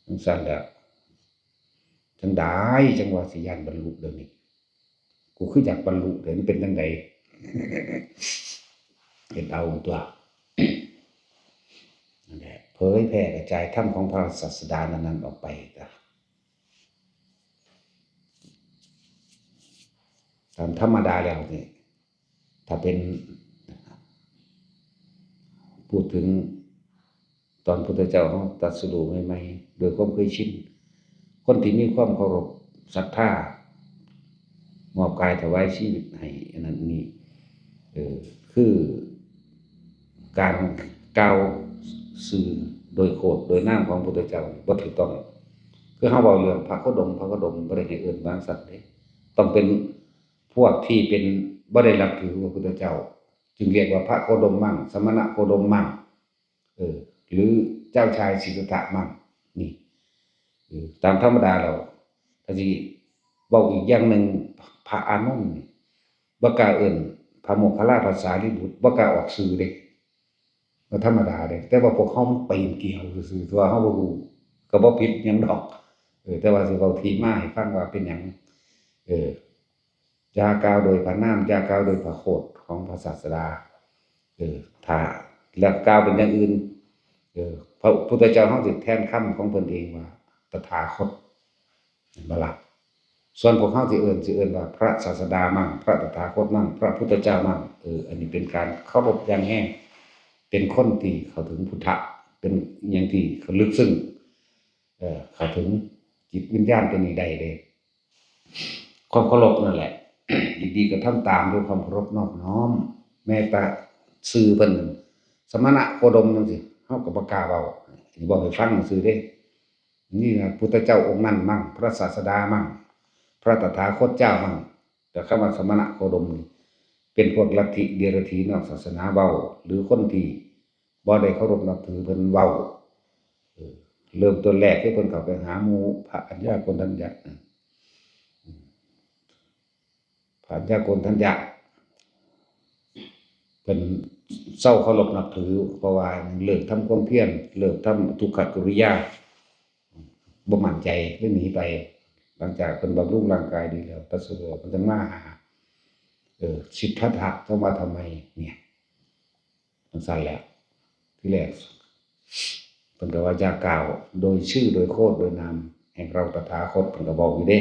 จั่งซั้นแหละ จั่งใดจั่งว่าสิย้านบรรลุเดี๋ยวนี้ กูคืออยากบรรลุเดี๋ยวนี้ เป็นจั่งใด เฮ็ดเอาตั๊ว นั่นแหละ เผยแผ่กระจายธรรมของพระศาสดานั้นๆ ออกไปจ้ะ ตามธรรมดาแล้วนี่ ถ้าเป็น พูดถึงตอนพุทธเจ้าเฮาตรัสรู้ใหม่ๆ โดยความเคยชิน คนที่มีความเคารพศรัทธา มอบกายถวายชีวิตให้อันนั้นนี่ เออ คือการกล่าวชื่อโดยโคดโดยนามของพุทธเจ้านี่บ่ถูกต้อง คือเฮาเว้าเรื่องพระโคดม พระโคดมบ่ได้ให้เอิ้นว่าจั่งซั้นเด้ ต้องเป็นพวกที่เป็น บ่ได้นับถือพระพุทธเจ้า จึงเรียกว่าพระโคดมมั่ง สมณะโคดมมั่ง เออ หรือเจ้าชายสิทธัตถะมั่ง นี่ เออ ตามธรรมดาแล้ว ถ้าสิเว้าอีกอย่างหนึ่ง พระอานนท์นี่ บ่กล้าเอิ้นพระโมคคัลลาภาษาลีบุตร บ่กล้าออกชื่อเด้ บ่ธรรมดาเด้ แต่ว่าพวกเฮามันปีนเกลียวซื่อๆ ตัวเฮาบ่รู้ ก็บ่ผิดหยังดอก เออ แต่ว่าสิเว้าที่มาให้ฟังว่าเป็นหยัง เออ อย่ากล่าวโดยพระนาม อย่ากล่าวโดยพระโคดของพระศาสดา เออ ถ้า แล้วกล่าวเป็นอย่างอื่น เออ พระพุทธเจ้าเฮาสิแทนคำของเพิ่นเองว่า ตถาคต เห็นบ่ล่ะ ส่วนพวกเฮาสิเอิ้น สิเอิ้นว่าพระศาสดามั่ง พระตถาคตมั่ง พระพุทธเจ้ามั่ง เออ อันนี้เป็นการเคารพอย่างแฮง เป็นคนที่เข้าถึงพุทธะ เป็นหยังที่ลึกซึ้ง เออ เข้าถึงจิตวิญญาณตัวนี้ได้เด้ ความเคารพนั่นแหละ ดีๆ ก็ทำตามด้วยความเคารพนอบน้อม แม้แต่ชื่อเพิ่นนั่น สมณะโคดมจั่งซี้ เฮาก็บ่กล้าเว้า นี่เว้าให้ฟังซื่อเด้ นี่นะ พุทธเจ้าองค์นั้นมั่ง พระศาสดามั่ง พระตถาคตเจ้ามั่ง แต่คำว่าสมณะโคดมนี่ เป็นพวกลัทธิเดรัจฉีนอกศาสนาเว้า หรือคนที่บ่ได้เคารพนับถือเพิ่นเว้า เออ เริ่มต้นแรกคือเพิ่นเข้าไปหาหมู่พระอัญญาโกณฑัญญะนะ อืม พระอัญญาโกณฑัญญะ พิ่นเซาเคารพนับถือ เพราะว่าเลิกทำความเพียร เลิกทำทุกขกิริยา บ่มั่นใจ เลยหนีไป หลังจากเพิ่นบำรุงร่างกายดีแล้ว ตรัสรู้ เพิ่นจั่งมาหา เออ สิทธัตถะ จั่งว่าทำไมเนี่ย จั่งซั้นแหละ ทีแรก เพิ่นก็ว่า อย่ากล่าวโดยชื่อ โดยโคตร โดยนาม แห่งเราตถาคต เพิ่นก็บอกอยู่เด้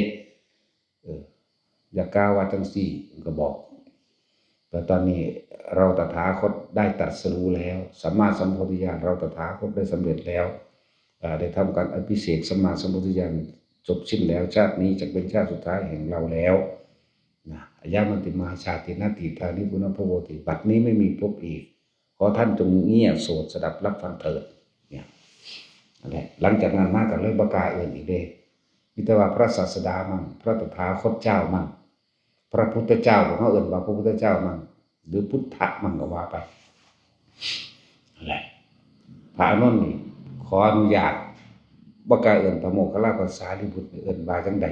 เออ อย่ากล่าวว่าจั่งซี้ เพิ่นก็บอก แต่ตอนนี้เราตถาคตได้ตรัสรู้แล้ว สัมมาสัมโพธิญาณ เราตถาคตได้สำเร็จแล้ว อ่า ได้ทำการอภิเษกสัมมาสัมโพธิญาณจบสิ้นแล้ว ชาตินี้จะเป็นชาติสุดท้ายแห่งเราแล้ว นะ อายะมัตติมาชาติ นาฏฐานิ ปุนพพโวติ บัดนี้ไม่มีพบอีก ขอท่านจงเงี่ยโสดสดับรับฟังเถิด เนี่ย นั่นแหละ หลังจากนั้นมาก็เลยบ่กล้าเอิ้นอีกเด้ มีแต่ว่าพระศาสดามั่ง พระตถาคตเจ้ามั่ง พระพุทธเจ้า พวกเขาเอิ้นว่าพระพุทธเจ้ามั่ง หรือพุทธะมั่งก็ว่าไป นั่นแหละ พระอานนท์นี่ขออนุญาต บ่กล้าเอิ้นพระโมคคัลลา พระสารีบุตร เอิ้นว่าจั่งใด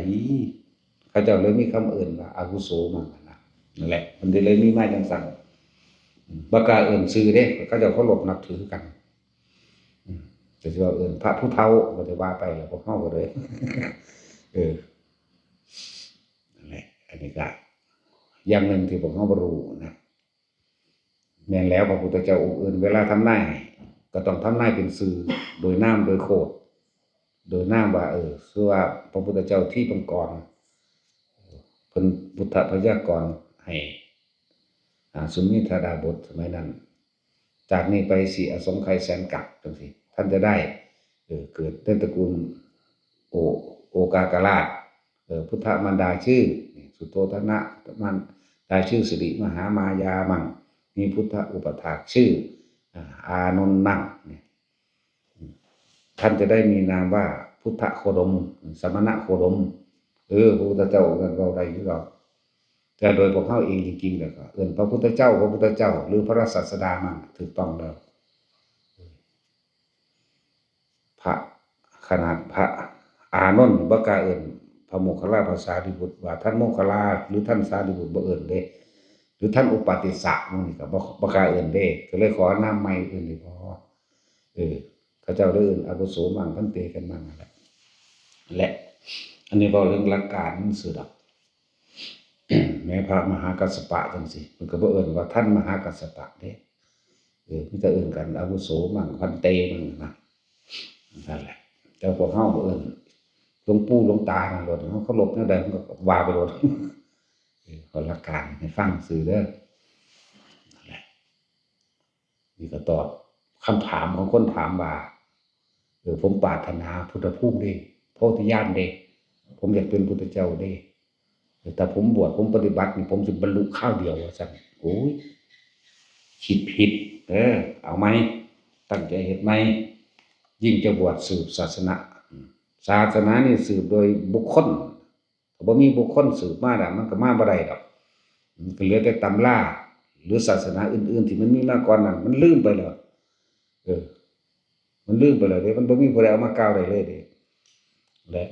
เขาเจ้าเลยมีคำเอิ้นว่าอาวุโสมั่งนะ นั่นแหละ มันเลยมีมาจั่งซั้น บ่กล้าเอิ้นชื่อเด้ เขาเจ้าเคารพนับถือกัน อืม แต่สิว่าเอิ้นพระผู้เฒ่า ก็สิว่าไปแล้ว พวกเฮาก็เลย เออ นั่นแหละ อันนี้ก็อย่างหนึ่งที่พวกเฮาบ่รู้นะ แม่นแล้ว พระพุทธเจ้าองค์อื่น เวลาทำนายให้ ก็ต้องทำนายเป็นชื่อ โดยนาม โดยโคตร โดยนามว่า เออ ชื่อว่าพระพุทธเจ้าทิพย์มังกร เพิ่นพุทธพยากรณ์ให้ อ่า สุเมธาดาบสสมัยนั้น จากนี้ไปสี่อสงไขยแสนกับ จั่งซี้ ท่านจะได้ เออ เกิดในตระกูล โอ โอกากราช เออ พุทธมารดาชื่อ สุโธทนะ มารดาชื่อสิริมหามายามั่ง มีพุทธอุปถากชื่อ อ่า อานนท์มั่ง เนี่ย ท่านจะได้มีนามว่าพุทธโคดม สมณโคดม เออ พระพุทธเจ้าองค์นั้นเว้าได้อยู่ดอก แต่โดยพวกเฮาเองจริงๆ แล้วก็เอิ้นพระพุทธเจ้า พระพุทธเจ้า หรือพระศาสดามั่ง ถูกต้องแล้ว พระ ขนาดพระอานนท์บ่กล้าเอิ้นพระโมคคัลลา พระสารีบุตร ว่าท่านโมคคัลลา หรือท่านสารีบุตร บ่เอิ้นเด้ หรือท่านอุปาติสสะ หมู่นี้ก็บ่ บ่กล้าเอิ้นเด้ ก็เลยขอนามใหม่เอิ้นได้บ่ เออ เขาเจ้าเลยเอิ้นอาวุโสมั่ง พันเตกันมั่งนั่นแหละ และ อันนี้เว้าเรื่องหลักการมันซื่อดอก แม้พระมหากัสสปะจั่งซี้ เพิ่นก็บ่เอิ้นว่าท่านมหากัสสปะเด้ เออ มีแต่เอิ้นกันอาวุโสมั่ง พันเตมั่งนะ นั่นแหละ แต่พวกเฮาบ่เอิ้นหลวงปู่หลวงตานั่นโลด เฮาเคารพแนวใดมันก็ว่าไปโลด เออ ขอหลักการให้ฟังซื่อเด้อ นั่นแหละ นี่ก็ตอบคำถามของคนถามว่า เออ ผมปรารถนาพุทธภูมิเด้ โพธิญาณเด้ ผมอยากเป็นพุทธเจ้าเด้ แต่ถ้าผมบวช ผมปฏิบัตินี่ ผมสิบรรลุคราวเดียว ว่าซั่น โอ้ย คิดผิด เออ เอาใหม่ ตั้งใจเฮ็ดใหม่ ยิ่งจะบวชสืบศาสนา ศาสนานี่สืบโดยบุคคล ถ้าบ่มีบุคคลสืบมาน่ะ มันก็มาบ่ได้ดอก มันก็เหลือแต่ตำรา หรือศาสนาอื่นๆ ที่มันมีมาก่อนนั้น มันลืมไปแล้ว เออ มันลืมไปแล้วเด้ มันบ่มีผู้ใดเอามากล่าวได้เลยเด้ และ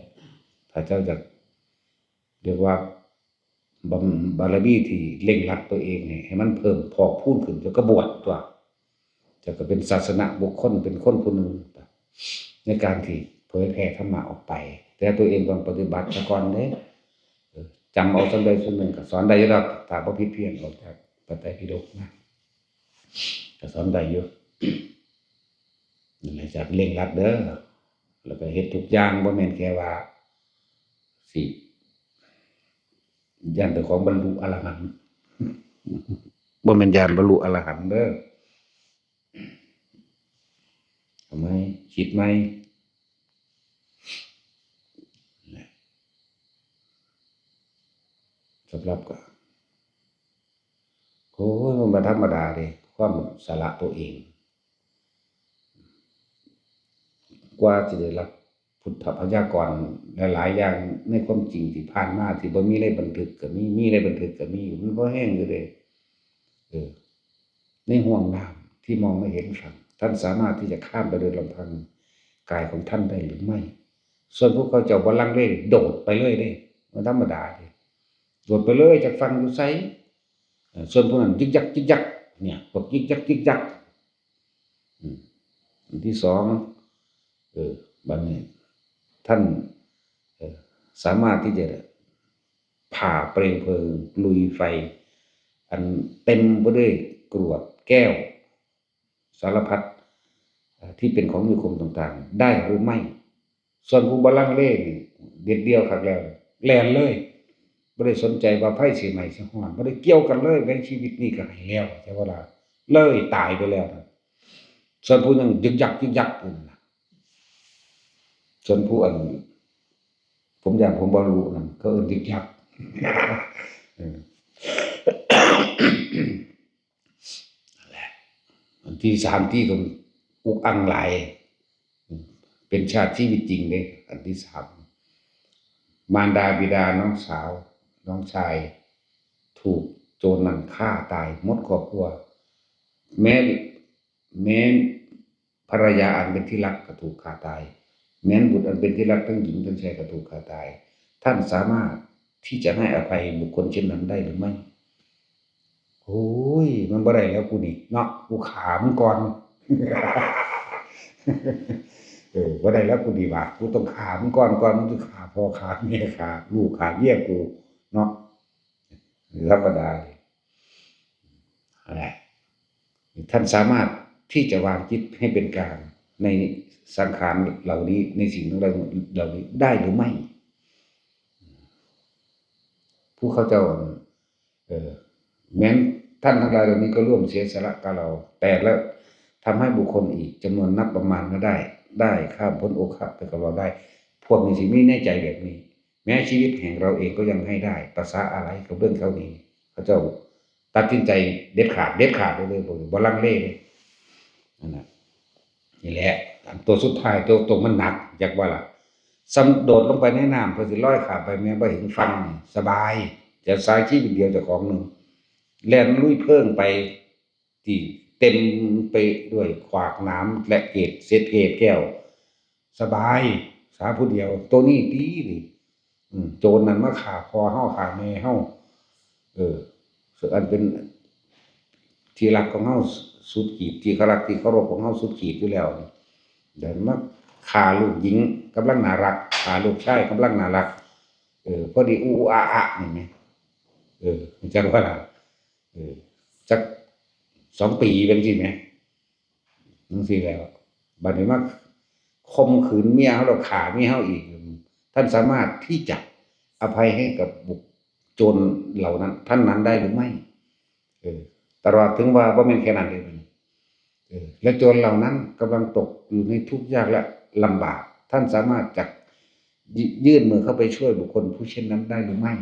ถ้าเจ้าอยาก เรียกว่าบำ- บารมีที่เร่งรัดตัวเองให้- ให้มันเพิ่มพอกพูนขึ้น เจ้าก็บวชตั๊ว เจ้าก็เป็นศาสนบุคคล เป็นคนผู้หนึ่ง ในการที่เผยแผ่ธรรมะออกไป แต่ตัวเองต้องปฏิบัติซะก่อนเด้ เออ จำเอาส่ำใดส่วนหนึ่งก็สอนได้อยู่ดอก ถ้าบ่ผิดเพี้ยนออกจากพระไตรปิฎกนะ ก็สอนได้อยู่ นั่นแหละ จากเร่งรัดเด้อ แล้วก็เฮ็ดทุกอย่าง บ่แม่นแค่ว่าสิย้านเจ้าของบรรลุอรหันต์ บ่แม่นย้านบรรลุอรหันต์เด้อ เอาใหม่ คิดใหม่ สำหรับก็ โอ้ย มันบ่ธรรมดาเด้ ความสละตัวเอง กว่าสิได้รับพุทธพยากรณ์หลายๆ อย่างในความจริงที่ผ่านมา ที่บ่มีในบันทึกก็มี มีในบันทึกก็มี มันพอแฮงอยู่เด้ เออ ในห้วงน้ำที่มองไม่เห็นฝั่ง ท่านสามารถที่จะข้ามไปโดยลำพังกายของท่านได้หรือไม่ ส่วนพวกเขาเจ้าบ่ลังเล โดดไปเลยเด้ บ่ธรรมดาเด้ โดดไปเลย จักฝั่งอยู่ไส เอ่อ ส่วนพวกนั้นยึกยักยึกยัก เนี่ย พวกยึกยักยึกยัก อืม อันที่สอง เออ บัดนี้ ท่าน เออ สามารถที่จะผ่าเปลวเพลิง ลุยไฟ อันเต็มไปด้วยกรวดแก้ว สารพัด เอ่อ ที่เป็นของมีคมต่างๆ ได้หรือไม่ ส่วนผู้บ่ลังเลนี่ เด็ดเดี่ยวคักแล้ว แล่นเลย บ่ได้สนใจว่าไฟสิไหม้สิฮ้อน บ่ได้เกี่ยวกันเลย ในชีวิตนี้ก็ให้แล้ว ใช่บ่ล่ะ เลยตายไปแล้วนะ ส่วนผู้ยังยึกยักยึกยักอยู่นั่นน่ะ ส่วนผู้อัน ผมย่านผมบ่รู้นั่น เขาเอิ้นยึกยัก เออ นั่นแหละ อันที่สามที่ก็อุกอังหลาย เป็นชาติชีวิตจริงเด้ อันที่สาม มารดาบิดาน้องสาว น้องชาย ถูกโจรนั้นฆ่าตายหมดครอบครัว แม้ แม้ภรรยาอันเป็นที่รักก็ถูกฆ่าตาย แม้นบุตรอันเป็นที่รักทั้งหญิงทั้งชายก็ถูกฆ่าตาย ท่านสามารถที่จะให้อภัยบุคคลเช่นนั้นได้หรือไม่ โอ้ย มันบ่ได้แล้วกูนี่เนาะ กูฆ่ามึงก่อน เออ บ่ได้แล้วกูนี่หว่า กูต้องฆ่ามึงก่อน ก่อนมึงจะฆ่าพ่อฆ่าแม่ฆ่าลูกฆ่าเมียกูเนาะ ธรรมดาเลย นั่นแหละ ท่านสามารถที่จะวางจิตให้เป็นกลางในสังขารเหล่านี้ ในสิ่งทั้งหลายเหล่านี้ได้หรือไม่ ผู้เขาเจ้า เออ แม้นท่านทั้งหลายเหล่านี้ก็ร่วมเสียสละกับเรา แต่ละทำให้บุคคลอีกจำนวนนับประมาณไม่ได้ ได้ข้ามพ้นโอคะไปกับเราได้ พวกนี้สิมีในใจแบบนี้ แม้ชีวิตแห่งเราเองก็ยังให้ได้ ประสาอะไรกับเรื่องเท่านี้ เขาเจ้าตัดสินใจเด็ดขาด เด็ดขาดเลย บ่ บ่ลังเลเลย นั่นน่ะ นี่แหละ อันตัวสุดท้าย ตัว ตัวมันหนัก จักว่าล่ะ ซ้ำโดดลงไปในน้ำ เพื่อสิลอยข้ามไปแม่นบ่ถึงฝั่งนี่ สบาย จะสายชีวิตเดียวเจ้าของหนึ่ง แล่นลุยเพลิงไป ที่เต็มไปด้วยขวากหนามและเกศษเศษแก้ว สบาย สาผู้เดียว ตัวนี้ดีนี่ อืม โจรนั่นมาฆ่าพ่อเฮาฆ่าแม่เฮา เออ ส่วนอันเป็นที่รักของเฮาสุดขีด ที่เขารักที่เคารพของเฮาสุดขีดอยู่แล้วนี่ เดี๋ยวมาฆ่าลูกหญิงกำลังน่ารัก ฆ่าลูกชายกำลังน่ารัก เออ พอดีอู้อู้อาอะนี่แหม เออ จักว่าล่ะ เออ จักสองปีเป็นสิแหม จังซี้แหล้ว บัดนี้มาข่มขืนเมียเฮาแล้วฆ่าเมียเฮาอีก ท่านสามารถที่จะอภัยให้กับบุค โจรเหล่านั้น ท่านนั้นได้หรือไม่ เออ ตลอดถึงว่าบ่แม่นแค่นั้นเด้ เออ และโจรเหล่านั้นกำลังตกอยู่ในทุกข์ยากและลำบาก ท่านสามารถจะยิ- ยื่นมือเข้าไปช่วยบุคคลผู้เช่นนั้นได้หรือไม่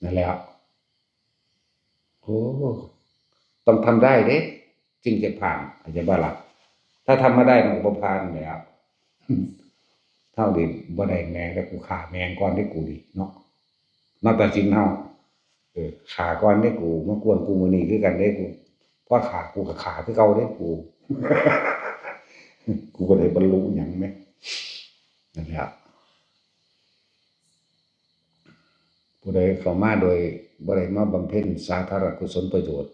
นั่นแหละ โอ้ ต้องทำได้เด้ จึงจะผ่าน เข้าใจบ่ล่ะ ถ้าทำไม่ได้มันก็บ่ผ่านแหล้ว เท่าเดิม บ่ได้แม่ง แต่กูฆ่าแม่งก่อนเด้กูนี่เนาะ มาตัดสินเฮา เออ ฆ่าก่อนเด้กู มากวนกูมื้อนี้คือกันเด้กู พอฆ่ากูก็ฆ่าคือเก่าเด้กู กูบ่ได้บรรลุหยังแหม นั่นแหละ ผู้ใดเข้ามาโดยบ่ได้มาบำเพ็ญสาธารณกุศลประโยชน์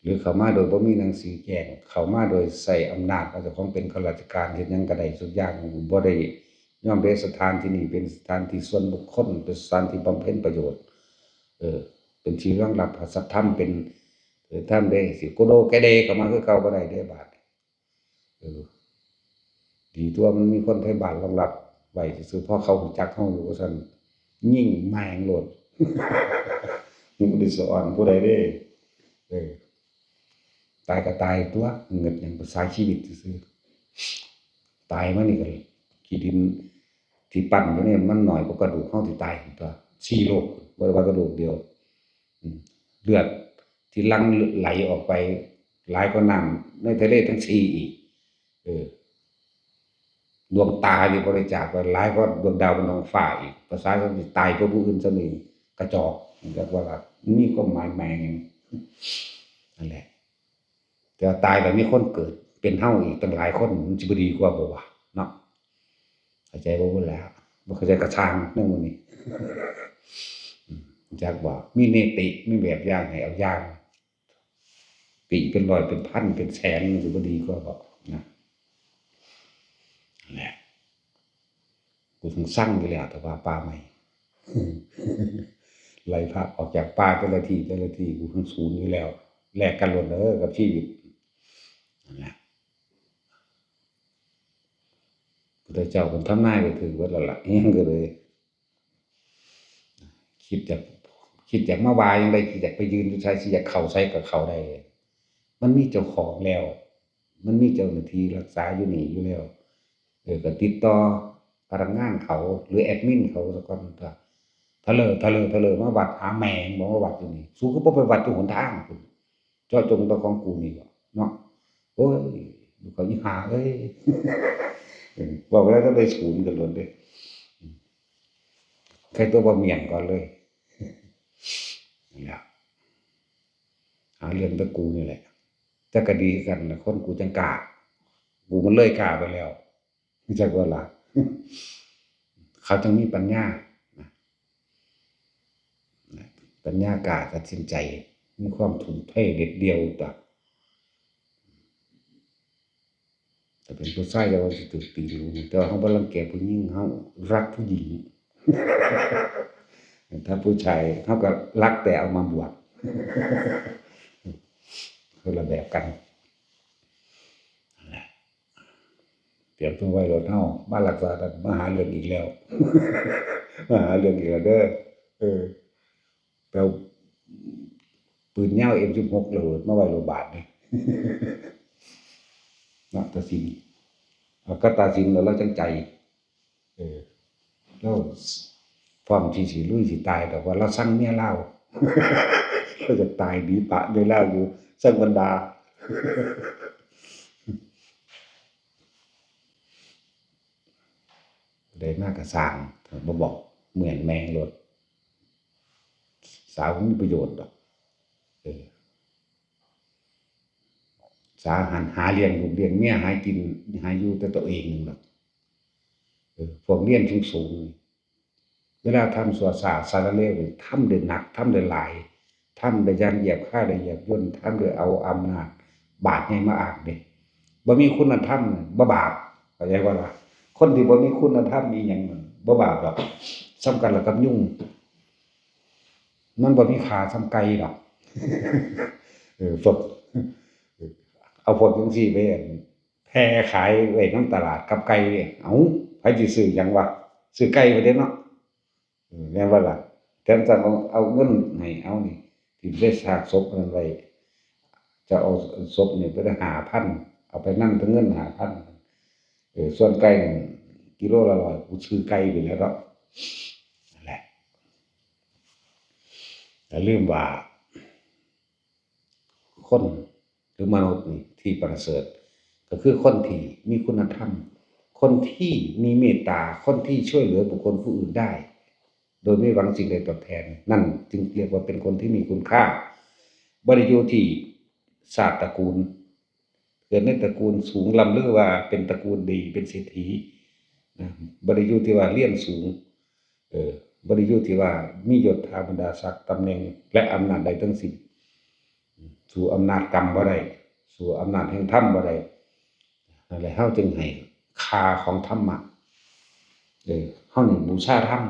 หรือเข้ามาโดยบ่มีหนังสือแจ้ง เข้ามาโดยใช้อำนาจว่าเจ้าของเป็นข้าราชการ เฮ็ดหยังก็ได้ทุกอย่าง บ่ได้ยอมรับสถานที่นี้เป็นสถานที่ส่วนบุคคล เป็นสถานที่บำเพ็ญประโยชน์ เออ เป็นที่รองรับพระสัทธรรม เป็น เออ ธรรมเด้ สิโกโดแกเดเข้ามาคือเก่าบ่ได้เด้บาด เออ ดีตัวมันมีคนไทบ้านรองรับไว้ซื่อๆ พอเขารู้จักเฮาอยู่ว่าซั่น ยิงแม่งโลด มึงบ่ได้สอนผู้ใดเด้ เออ ตายก็ตายตัว เงิดหยังประสาชีวิตซื่อๆ ตายมานี่ก็ขี้ดินที่ปั้นอยู่นี่มันน้อยกว่ากระดูกเฮาที่ตายตัว สี่โลก บ่ได้ว่ากระดูกเดียว อืม เลือดที่หลั่งไหลออกไปหลายกว่าน้ำในทะเลทั้งสี่อีก เออ ดวงตาที่บริจาคไปหลายกว่าดวงดาวบนท้องฟ้าอีก ประสาชนที่ตายเพื่อผู้อื่นซะนี่กระจอก เรียกว่ามีความหมายแมง นั่นแหละ แต่ตายแล้วมีคนเกิดเป็นเฮาอีกตั้งหลายคน มันสิบ่ดีกว่าบ่วะ เนาะ เข้าใจบ่ พูดแล้ว บ่เข้าใจกระช่างเรื่องพวกนี้ อืม จักบ่ มีเนติ มีแบบอย่างให้เอาอย่าง ติเป็นร้อยเป็นพันเป็นแสน มันสิบ่ดีกว่าบ่ นะ นั่นแหละ กูถึงสั่งอยู่แล้ว แต่ว่าป่าไม้ ไล่พระออกจากป่าแต่ละที่แต่ละที่ กูถึงศูนย์อยู่แล้ว แลกกันโลดเด้อกับชีวิต นั่นแหละ พุทธเจ้าเพิ่นทำนายไว้ถือเบิดแล้วล่ะ อิหยังก็เลย คิดอยาก คิดอยากมาว่าจั่งใด คิดอยากไปยืนอยู่ไส สิอยากเข้าไสก็เข้าได้ มันมีเจ้าของแล้ว มันมีเจ้าหน้าที่รักษาอยู่นี่อยู่แล้ว เออ ก็ติดต่อพนักงานเขา หรือแอดมินเขาซะก่อน ถ้า ทะเลอ ทะเลอ ทะเลอ มาวัดหาแม่ง บ่มาวัดอยู่นี่ สูคือบ่ไปวัดอยู่หนทางพุ้น เจาะจงแต่ของกูนี่บ่ เนาะ โอ้ย ลูกเขาอีห่าเอ้ย เออ เว้าแล้วก็เลยศูนย์กันโลดเด้ ใครตัวบ่เมี่ยงก่อนเลย นั่นแหละ หาเรื่องแต่กูนี่แหละ แต่ก็ดีคือกันนะ คนกูจั่งกล้า กูมันเลยกล้าไปแล้ว รู้จักบ่ล่ะ เขาจั่งมีปัญญา นะ นะ ปัญญากล้าตัดสินใจ มีความทุ่มเทเด็ดเดี่ยวตั๊ว ถ้าเป็นผู้ชาย แต่ว่าสิถืกตีนหรู แต่ว่าเฮาบ่รังแกผู้หญิง เฮารักผู้หญิง ถ้าผู้ชาย เฮาก็รักแต่เอามาบวช คนละแบบกัน นั่นแหละ เตรียมตัวไว้โลดเฮา มารักษากัน มาหาเรื่องอีกแล้ว มาหาเรื่องอีกแล้วเด้อ เออ ไปเอาปืนยาว เอ็มสิบหก ระเบิดมาไว้โลดบาดนี่ เนาะ ตัดสิน เอาก็ตัดสินแล้ว ลาวจั่งใจ เออ ลาวพร้อมที่สิลุยสิตาย แต่ว่าลาวซังเมียลาว ลาวอยากตายหนีปะเมียลาวอยู่ ซังบรรดา ได้มากกะซ่าง บ่บอก เหมือนแมงโลด สาวบ่มีประโยชน์ดอก เออ สาหันหาเลี้ยงลูกเลี้ยงเมีย หากินหาอยู่แต่ตัวเองนั่นดอก เออ พวกเรียนสูงๆ เวลาทำซั่วซ่าสารเลวนี่ ทำได้หนัก ทำได้หลาย ทำได้อย่างเหยียบคายได้เหยียบย่น ทำโดยเอาอำนาจบาปใหญ่มาอ้างเด้ บ่มีคุณธรรมนี่บ่บาป เข้าใจบ่ล่ะ คนที่บ่มีคุณธรรมอีหยังนั่นบ่บาปดอก ส่ำกันละกับยุง มันบ่มีค่าส่ำไก่ดอก เออ พวก เอาพวกจั่งซี้ไป อั่น แผ่ขายไว้นำตลาดกับไก่เนี่ย เอ้า ไผสิซื้อหยังวะ ซื้อไก่ไปเด้เนาะ เออ แม่นบ่ล่ะ แทนซั้นเอา เอาเงินให้ เอานี่ ถิ่มใส่ซากศพอันนั้นไว้ จะเอาศพนี่ไปได้ห้าพัน เอาไปนำแต่เงินห้าพัน เออ ส่วนไก่นั่นกิโลละร้อย กูซื้อไก่ไปแล้วเนาะ นั่นแหละ อย่าลืมว่า คนหรือมนุษย์นี่ที่ประเสริฐ ก็คือคนที่มีคุณธรรม คนที่มีเมตตา คนที่ช่วยเหลือบุคคลผู้อื่นได้ โดยไม่หวังสิ่งใดตอบแทน นั่นจึงเรียกว่าเป็นคนที่มีคุณค่า บ่ได้อยู่ที่ชาติตระกูล เกิดในตระกูลสูงล้ำลือว่าเป็นตระกูลดี เป็นเศรษฐี นะ บ่ได้อยู่ที่ว่าเรียนสูง เออ บ่ได้อยู่ที่ว่ามียศถาบรรดาศักดิ์ ตำแหน่ง และอำนาจใดทั้งสิ้น สู้อำนาจกรรมบ่ได้ สู้อำนาจแห่งธรรมบ่ได้ นั่นแหละ เฮาจึงให้ค่าของธรรมะ เออ เฮานี่บูชาธรรม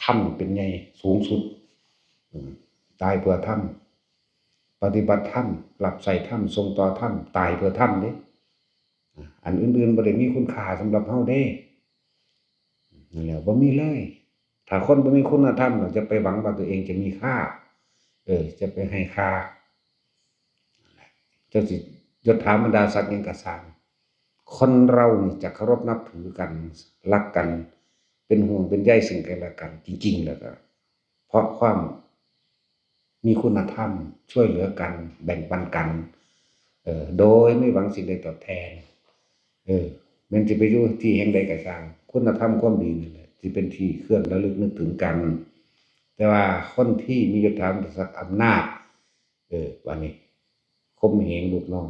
ธรรมเป็นใหญ่สูงสุด อืม ตายเพื่อธรรม ปฏิบัติธรรม รับใช้ธรรม ส่งต่อธรรม ตายเพื่อธรรมเด้ อ่ะ อันอื่นๆบ่ได้มีคุณค่าสำหรับเฮาเด้ นั่นแหละ บ่มีเลย ถ้าคนบ่มีคุณธรรม ก็จะไปหวังว่าตัวเองจะมีค่า เออ จะไปให้ค่า จั่งซี้ ยศถาบรรดาศักดิ์หยังก็ซ่าง คนเรานี่จะเคารพนับถือกัน รักกัน เป็นห่วงเป็นใยซึ่งกันและกัน จริงๆ แล้วก็ เพราะความมีคุณธรรม ช่วยเหลือกัน แบ่งปันกัน เอ่อ โดยไม่หวังสิ่งใดตอบแทน เออ แม่นสิไปอยู่ที่แห่งใดก็ซ่าง คุณธรรมความดีนั่นแหละ สิเป็นที่เครื่องระลึกนึกถึงกัน แต่ว่าคนที่มียศถาบรรดาศักดิ์อำนาจ เออ บาดนี้ ข่มเหงลูกน้อง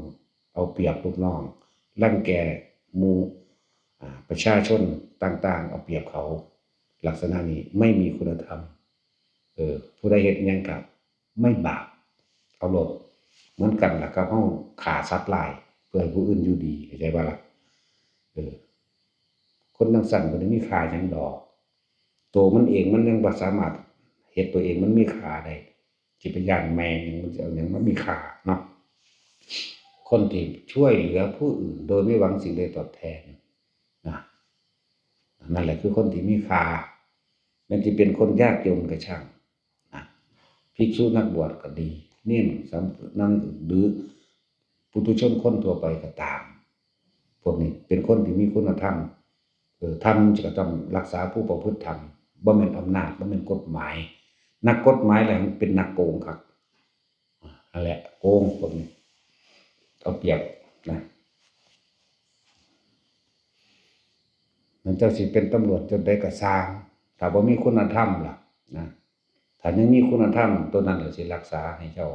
เอาเปรียบลูกน้อง รังแกหมู่ อ่า ประชาชนต่างๆ เอาเปรียบเขา ลักษณะนี้ไม่มีคุณธรรม เออ ผู้ใดเฮ็ดหยังก็ไม่บาป เอาโลด เหมือนกันล่ะกับเฮาฆ่าสัตว์ร้าย เพื่อให้ผู้อื่นอยู่ดี เข้าใจบ่ล่ะ เออ คนจั่งซั้นบ่ได้มีค่าหยังดอก ตัวมันเองมันยังบ่สามารถเฮ็ดตัวเองมันมีค่าได้ สิไปย้านแม่หยัง มันสิเอาหยังมามีค่าเนาะ คนที่ช่วยเหลือผู้อื่นโดยไม่หวังสิ่งใดตอบแทนนะ นั่นแหละคือคนที่มีค่า แม้นสิเป็นคนยากจนก็ช่างนะ ภิกษุนักบวชก็ดี เณรสามเณร หรือปุถุชนคนทั่วไปก็ตาม พวกนี้เป็นคนที่มีคุณธรรม เออ ธรรมจะต้องรักษาผู้ประพฤติธรรม บ่แม่นอำนาจ บ่แม่นกฎหมาย นักกฎหมายแหละมันเป็นนักโกงครับ นั่นแหละ โกงพวกนี้ เอาเปรียบนะ มันเจ้าสิเป็นตำรวจจนได้กระซาง ถ้าบ่มีคุณธรรมล่ะนะ ถ้ายังมีคุณธรรมตัวนั้นล่ะสิรักษาให้เจ้า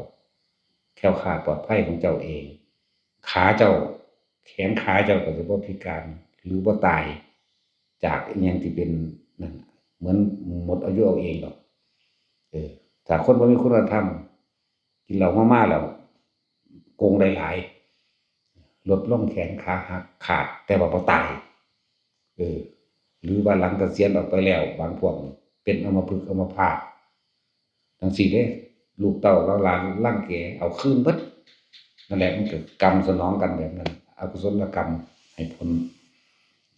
แคล้วคลาดปลอดภัยของเจ้าเอง ขาเจ้า แขนขาเจ้าก็สิบ่พิการ หรือบ่ตาย จากอิหยังที่เป็นนั่นน่ะ เหมือนหมดอายุเอาเองดอก เออ ถ้าคนบ่มีคุณธรรม กินเหล้าเมามาแล้ว โกงได้หลาย ลดลงแขนขาหักขาด แต่ว่าบ่ตาย เออ หรือว่าหลังเกษียณออกไปแล้ว บางพวกเป็นอัมพฤกษ์อัมพาต จั่งซี้เด้ ลูกเต้าเหล่าหลานรังแกเอาคืนเบิด นั่นแหละ มันก็กรรมสนองกันแบบนั้น อกุศลกรรมให้ผล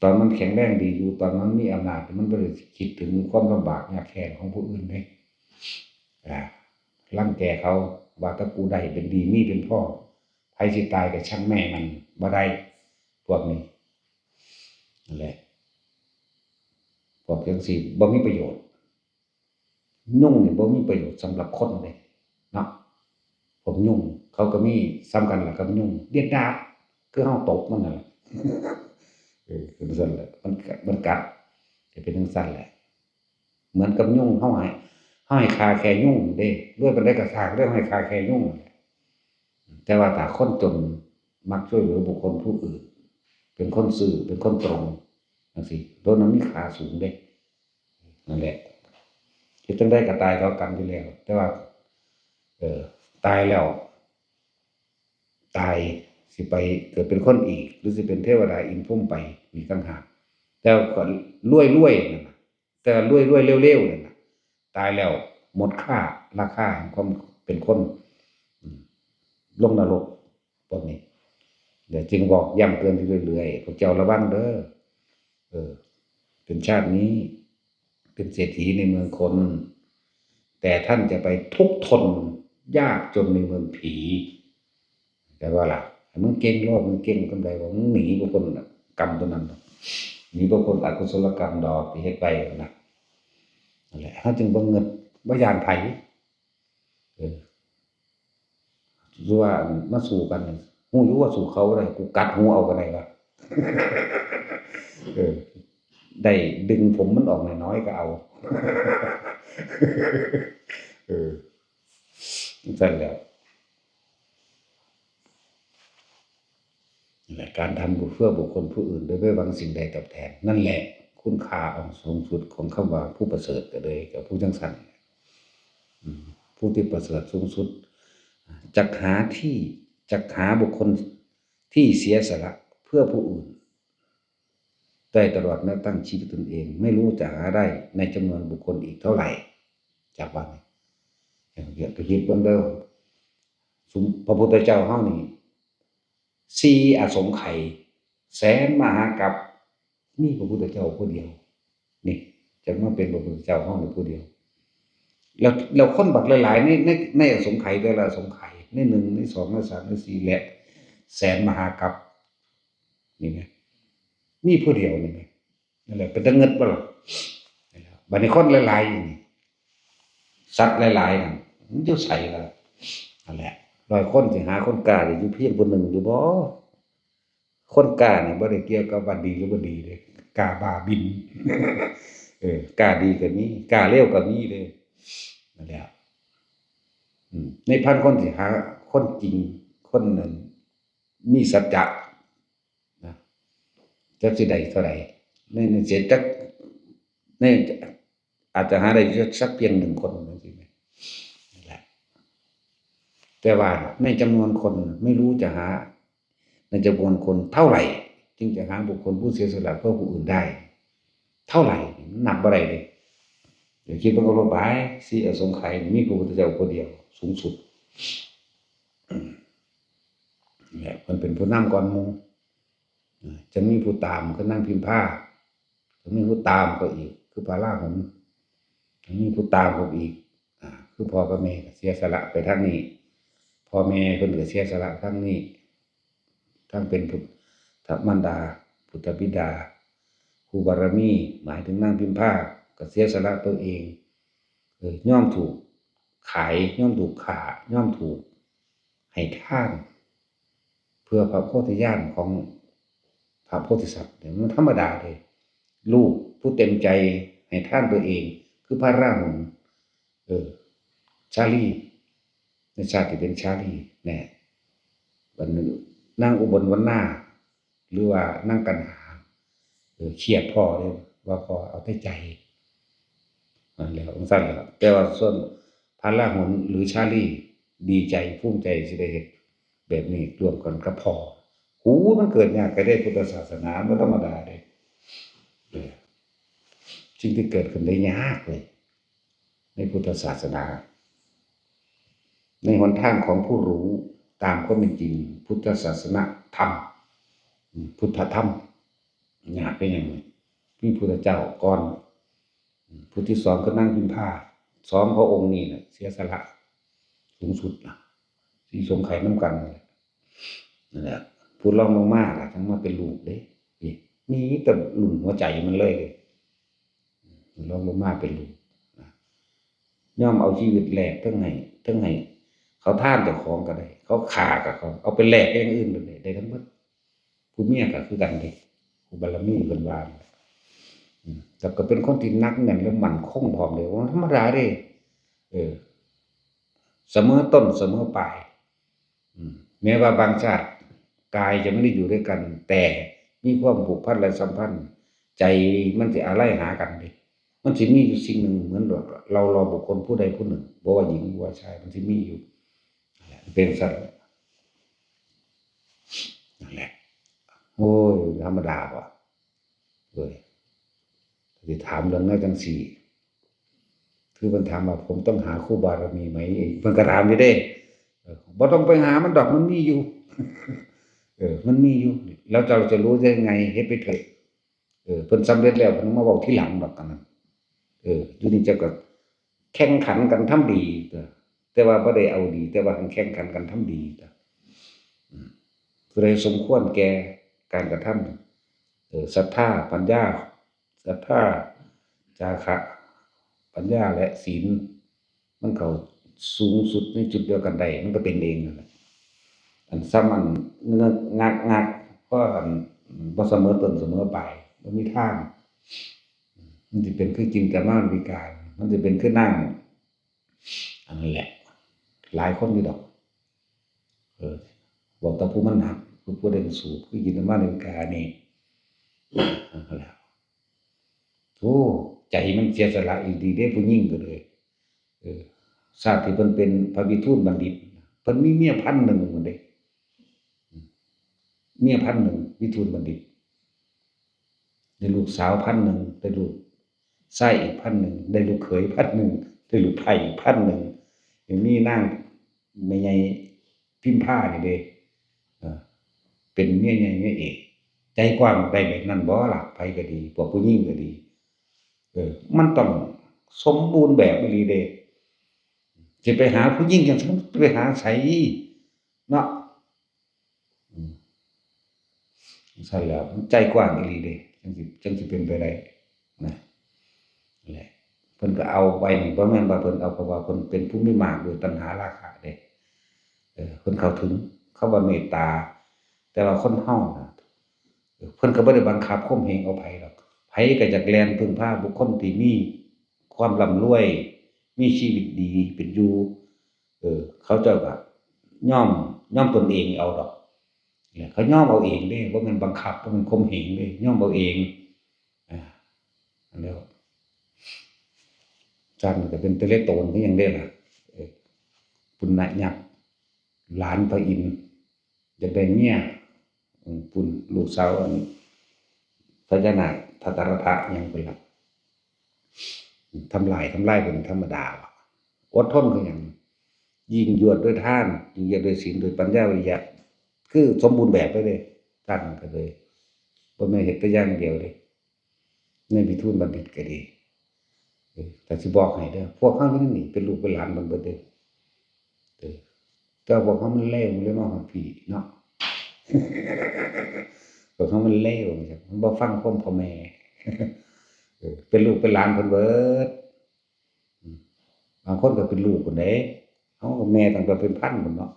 ตอนมันแข็งแรงดีอยู่ ตอนมันมีอำนาจ มันบ่ได้คิดถึงความลำบากยากแค้นของผู้อื่นเด้ อ่า รังแกเขา ว่าแต่กูได้เป็นดีมีเป็นพอ ไผสิตายก็ช่างแม่มัน บ่ได้ พวกนี้ นั่นแหละ พวกจั่งซี้บ่มีประโยชน์ ยุงนี่บ่มีประโยชน์สำหรับคนเด้เนาะ พวกยุงเขาก็มีส่ำกันล่ะกับยุง เดียดดาด คือเฮาตบมันนั่นแหละ เออ เป็นจั่งซั้นแหละ มันกัด มันกัด จะเป็นจั่งซั้นแหละ เหมือนกับยุง เฮาให้ เฮาให้ฆ่าแค่ยุงเด้ รวยปานใดก็ช่าง เฮาให้ฆ่าแค่ยุงนั่นแหละ แต่ว่าถ้าคนจนมักช่วยเหลือบุคคลผู้อื่น เป็นคนซื่อ เป็นคนตรง จั่งซี้ โดนนั้นมีค่าสูงเด้ นั่นแหละ เฮ็ดจั่งใดก็ตายเท่ากันอยู่แล้ว แต่ว่า เออ ตายแล้ว ตายสิไปเกิดเป็นคนอีก หรือสิเป็นเทวดาอินทร์พรหมไป อีกต่างหาก แต่ก็รวยๆนั่นน่ะ แต่รวยๆเร็วๆนั่นน่ะ ตายแล้วหมดค่า ราคาแห่งความเป็นคน อืม ลงนรก พวกนี้ เดี๋ยวจึงบอกย้ำเตือนอยู่เรื่อยๆ พวกเจ้าระวังเด้อ เออ เป็นชาตินี้ เป็นเศรษฐีในเมืองคน แต่ท่านจะไปทุกข์ทนยากจนในเมืองผี แต่ว่าล่ะ มึงเก่งโลด มึงเก่งกำใดว่า มึงหนีบ่พ้นน่ะ กรรมตัวนั้นน่ะ หนีบ่พ้นอกุศลกรรมดอกที่เฮ็ดไปนั่นน่ะ นั่นแหละ เฮาจึงบ่เงิด บ่ย้านไผ เออ คือว่ามาสู้กันนี่ ฮู้อยู่ว่าสู้เขาบ่ได้ กูกัดหูเอาก็ได้วะ เออ ได้ดึงผมมันออกน้อยๆก็เอา เออ จั่งซั้นแหละ นั่นแหละ การทำบุญเพื่อบุคคลผู้อื่นโดยไม่หวังสิ่งใดตอบแทน นั่นแหละ คุณค่าอันสูงสุดของคำว่าผู้ประเสริฐก็เลยกับผู้จั่งซั้น อืม ผู้ที่ประเสริฐสูงสุด จักหาที่ จักหาบุคคลที่เสียสละเพื่อผู้อื่น ได้ตลอดแม้กระทั่งชีวิตตนเอง ไม่รู้จะหาได้ในจำนวนบุคคลอีกเท่าไหร่ จากบัดนี้ อย่างเดียวก็คิดเบิ่งเด้อ สุม พระพุทธเจ้าเฮานี่ สี่อสงไขย แสนมหากัป มีพระพุทธเจ้าผู้เดียว นี่ จักมาเป็นพระพุทธเจ้าเฮานี่ผู้เดียว แล้ว แล้วคนบักหลายๆ ใน ใน ในอสงไขยแต่ละอสงไขย ในหนึ่ง ในสอง ในสาม ในสี่ และแสนมหากัป นี่นะ มีผู้เดียวนี่นะ นั่นแหละ เป็นตาเงิดบ่ล่ะ บัดนี้คนหลายๆอยู่นี่ สัตว์หลายๆนั่น มันอยู่ไสล่ะ นั่นแหละ ร้อยคนสิหาคนกล้าได้อยู่เพียงผู้หนึ่งอยู่บ่ คนกล้านี่บ่ได้เกี่ยวกับว่าดีหรือบ่ดีเด้ กล้าบ้าบิน เออ กล้าดีก็มี กล้าเลวก็มีเด้ นั่นแหละ อืม ในพันคนสิหาคนจริง คนนั้นมีสัจจะ นะ จักสิได้เท่าใด ใน ในเศรษฐ ใน อาจจะหาได้สักเพียงหนึ่งคนจังซี้แหม นั่นแหละ แต่ว่าในจำนวนคนไม่รู้จะหา ในจำนวนคนเท่าไหร่ จึงจะหาบุคคลผู้เสียสละเพื่อผู้อื่นได้ เท่าไหร่ นับบ่ได้เลย เดี๋ยวคิดเบิ่งเอาโลดบาย สี่อสงไขย มีพระพุทธเจ้าผู้เดียว สูงสุด เนี่ย เพิ่นเป็นผู้นำก่อนหมู่ จะมีผู้ตาม คือนางพิมพา จะมีผู้ตามเขาอีก คือพระราหุล จะมีผู้ตามเขาอีก อ่า คือพ่อกับแม่ก็เสียสละไปทางนี้ พ่อแม่เพิ่นก็เสียสละทางนี้ ทั้งเป็นพุทธมารดา พุทธบิดา ครูบารมี หมายถึงนางพิมพา ก็เสียสละตัวเอง เออ ยอมถูกขาย ยอมถูกฆ่า ยอมถูกให้ทาน เพื่อพระโพธิญาณของพระโพธิสัตว์เนี่ย มันธรรมดาเลย ลูกผู้เต็มใจให้ทานตัวเอง คือพระราหุล เออ ชาลี ในชาติที่เป็นชาลี แน่ บัดนี้นางอุบลวรรณา หรือว่านางกันหา เออ เครียดพ่อเลย ว่าพ่อเอาแต่ใจ นั่นแหละ จั่งซั้นแหละ แต่ว่าส่วนพระราหุลหรือชาลี ดีใจ ภูมิใจสิได้เฮ็ดแบบนี้ร่วมกันกับพ่อ หู มันเกิดยาก ก็ได้พุทธศาสนา บ่ธรรมดาเด้ เออ สิ่งที่เกิดขึ้นได้ยากเลย ในพุทธศาสนา ในหนทางของผู้รู้ตามความเป็นจริง พุทธศาสนธรรม อืม พุทธธรรม ยากเป็นหยัง มีพุทธเจ้าก่อน อืม ผู้ที่สองคือนางพิมพา สองพระองค์นี่แหละเสียสละสูงสุดนะ สี่อสงไขยนำกันนั่นแหละ นั่นแหละ ผู้รองลงมาล่ะ จั่งมาเป็นลูกเด้ นี่ มีแต่รุ่นหัวใจมันเลยเด้ รองลงมาเป็นลูกนะ ยอมเอาชีวิตแลก ทั้งให้ ทั้งให้เขาทานเจ้าของก็ได้ เขาฆ่าก็เขา เอาไปแลกอย่างอื่นก็ได้ ได้ทั้งหมด ผู้เมียก็คือกันเด้ ผู้บารมีเพิ่นว่า อืม แล้วก็เป็นคนที่หนักแน่นและมั่นคงพร้อมเด้ บ่ธรรมดาเด้ เออ เสมอต้นเสมอปลาย อืม แม้ว่าบางชาติกายจะไม่ได้อยู่ด้วยกัน แต่มีความผูกพันและสัมพันธ์ ใจมันสิอาลัยหากันเด้ มันสิมีอยู่สิ่งหนึ่งเหมือนเรารอบุคคลผู้ใดผู้หนึ่ง บ่ว่าหญิงบ่ว่าชาย มันสิมีอยู่ นั่นแหละ เป็นสัตว์ นั่นแหละ โอ้ย ธรรมดาว่ะ เอ้ย สิถามเรื่องนั้นจั่งซี้ คือเพิ่นถามว่า "ผมต้องหาคู่บารมีไหม?" เพิ่นก็ถามอยู่เด้ เออ "บ่ต้องไปหามันดอก มันมีอยู่" เออ "มันมีอยู่ แล้วเราจะรู้ได้ไง เฮ็ดไปเถอะ" เออ เพิ่นสำเร็จแล้ว เพิ่นมาเว้าทีหลังดอกอันนั้น เออ อยู่นี่เจ้าก็แข่งขันกันทำดี แต่ว่าบ่ได้เอาดี แต่ว่าแข่งขันกันทำดี อืม ผู้ใดสมควรแก่การกระทำ เออ ศรัทธา ปัญญา ศรัทธา จาคะ ปัญญา และศีล มันเข้าสูงสุดในจุดเดียวกันได้ มันก็เป็นเองนั่นแหละ อันซ้ำอันงักงัก เพราะอันบ่เสมอต้นเสมอปลาย บ่มีทาง มันสิเป็นคือจินตมานวิการ มันสิเป็นคือนาง อันนั้นแหละ หลายคนอยู่ดอก เออ บอกแต่ผู้มันหนัก ผู้ ผู้เล่นสูบ คือจินตมานวิการนี่ นั่นแหละ โอ้ ใจมันเสียสละอีหลีเด้ ผู้หญิงก็เลย เออ ชาติที่เพิ่นเป็นพระวิทูลบัณฑิต เพิ่นมีเมียพันหนึ่งหมดเด้ เมียพันหนึ่ง วิทูลบัณฑิต ได้ลูกสาวพันหนึ่ง ได้ลูกชายอีกพันหนึ่ง ได้ลูกเขยพันหนึ่ง ได้ลูกไพร่อีกพันหนึ่ง ยังมีนางแม่ใหญ่พิมพานี่เด้ เออ เป็นเมียใหญ่เมียเอก ใจกว้างได้แบบนั้นบ่ล่ะ ไผก็ดี พวกผู้หญิงก็ดี เออ มันต้องสมบูรณ์แบบอีหลีเด้ สิไปหาผู้หญิงจั่งซั้น ไปหาไสเนาะ อืม จั่งซั้นแหล้ว มันใจกว้างอีหลีเด้ จั่งสิ จั่งสิเป็นไปได้นะ นั่นแหละ เพิ่นก็เอาไว้นี่ บ่แม่นว่าเพิ่นเอา เพราะว่าเพิ่นเป็นผู้มีมากด้วยตัณหาราคะเด้ เออ เพิ่นเข้าถึงคำว่าเมตตา แต่ว่าคนเฮาน่ะ เพิ่นก็บ่ได้บังคับข่มเหงเอาไผดอก ไผก็อยากแล่นพึ่งพาบุคคลที่มีความร่ำรวย มีชีวิตดีเป็นอยู่ เออ เขาเจ้าก็ยอม ยอมตนเองเอาดอก เนี่ย เขายอมเอาเองเด้ บ่แม่นบังคับ บ่แม่นข่มเหงเด้ ยอมเอาเอง อ่า อันเดียว จั่นก็เป็นตะเลโตนคือหยังเด้ล่ะ เออ ปุณณยักษ์ หลานพระอินทร์ อยากได้เมีย อืม ปุณ ลูกสาวอัน พญานาคทัตตรถะหยังเพิ่นล่ะ ทำลาย ทำลายเป็นธรรมดา อดทนคือหยัง ยิ่งยวดด้วยทาน ยิ่งยวดด้วยศีล ด้วยปัญญาวิริยะ คือสมบูรณ์แบบเลยเด้ ท่านก็เลย บ่แม่นเฮ็ดแต่อย่างเดียวเด้ ในวิทูลบัณฑิตก็ดี เออ แต่สิบอกให้เด้อ พวกเฮาอยู่นี่เป็นลูกเป็นหลานเพิ่นเบิดเด้ เออ แต่พวกเฮามันเลวเลยมาฮอดพี้เนาะ พวกเฮามันเลว มันบ่ฟังความพ่อแม่ เออ เป็นลูกเป็นหลานเพิ่นเบิด อืม บางคนก็เป็นลูกพุ้นเด้ เฮาก็แม่ตั้งแต่เป็นพันพุ้นเนาะ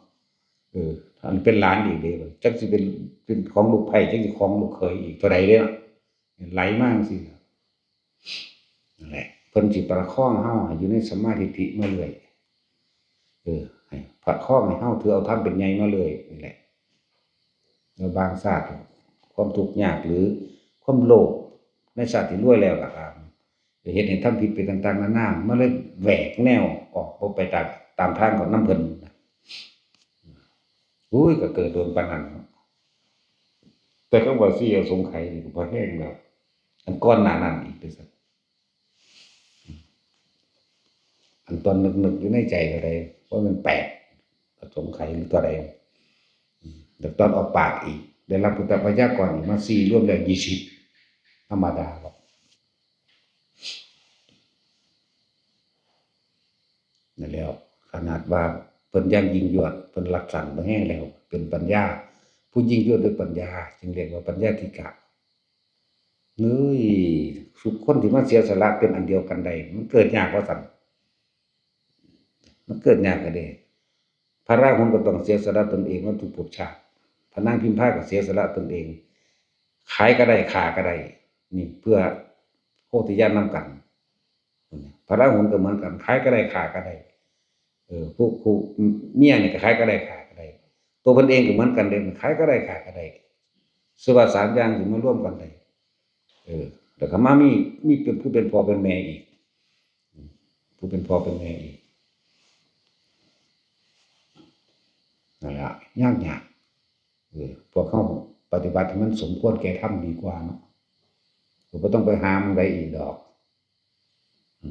เออ อันเป็นหลานอีกเด้ จักสิเป็น เป็นของลูกไผ จักสิของลูกเขยอีกเท่าใดเด้เนาะ ไหลมาจั่งซี้ล่ะ นั่นแหละ เพิ่นสิประคองเฮาให้อยู่ในสัมมาทิฏฐิมาเรื่อย เออ ให้ประคองให้เฮาถือเอาธรรมเป็นใหญ่มาเรื่อยนี่แหละ แล้วบางชาติ ความทุกข์ยากหรือความโลภในชาติที่รวยแล้วก็ตาม เฮ็ดให้ทำผิดไปต่างๆนานา มันเลยแหวกแนวออกบ่ไปตาม ตามทางของนำเพิ่น อุ้ย ก็เกิดโดนปานนั้นเนาะ แต่คำว่าสี่อสงไขยนี่ก็บ่แฮงแล้ว อันก่อนหน้านั้นอีกเด้อซั่น อันตอนนึกๆอยู่ในใจเท่าใด ว่ามันแปดอสงไขยหรือเท่าใด อืม แล้วตอนออกปากอีก ได้รับพุทธพยากรณ์อีกมาสี่ รวมแล้วยี่สิบ ธรรมดาหรอก นั่นแหล้ว ขนาดว่าเพิ่นยังยิ่งยวด เพิ่นรักสรรค์บ่แฮงแล้ว เป็นปัญญา ผู้ยิ่งยวดด้วยปัญญา จึงเรียกว่าปัญญาธิกะ เฮ้ย ทุกคนที่มาเสียสละเป็นอันเดียวกันได้ มันเกิดยากว่าซั่น มันเกิดยากกะเด้ พระราหุลก็ต้องเสียสละตนเองมาทุกภพชาติ พระนางพิมพาก็เสียสละตนเอง ขายก็ได้ ฆ่าก็ได้ นี่เพื่อโพธิญาณนำกัน พระราหุลก็เหมือนกัน ขายก็ได้ ฆ่าก็ได้ เออ ผู้ ผู้เมียนี่ก็ขายก็ได้ ฆ่าก็ได้ ตัวเพิ่นเองก็เหมือนกันเด้ ขายก็ได้ ฆ่าก็ได้ สภาพสามอย่างที่มารวมกันได้ เออ แล้วก็มามี มีเป็นผู้เป็นพ่อเป็นแม่อีก ผู้เป็นพ่อเป็นแม่อีก นั่นล่ะ ยากยาก เออ พวกเฮาปฏิบัติให้มันสมควรแก่ธรรมดีกว่าเนาะ ก็บ่ต้องไปหาหม่องใดอีกดอก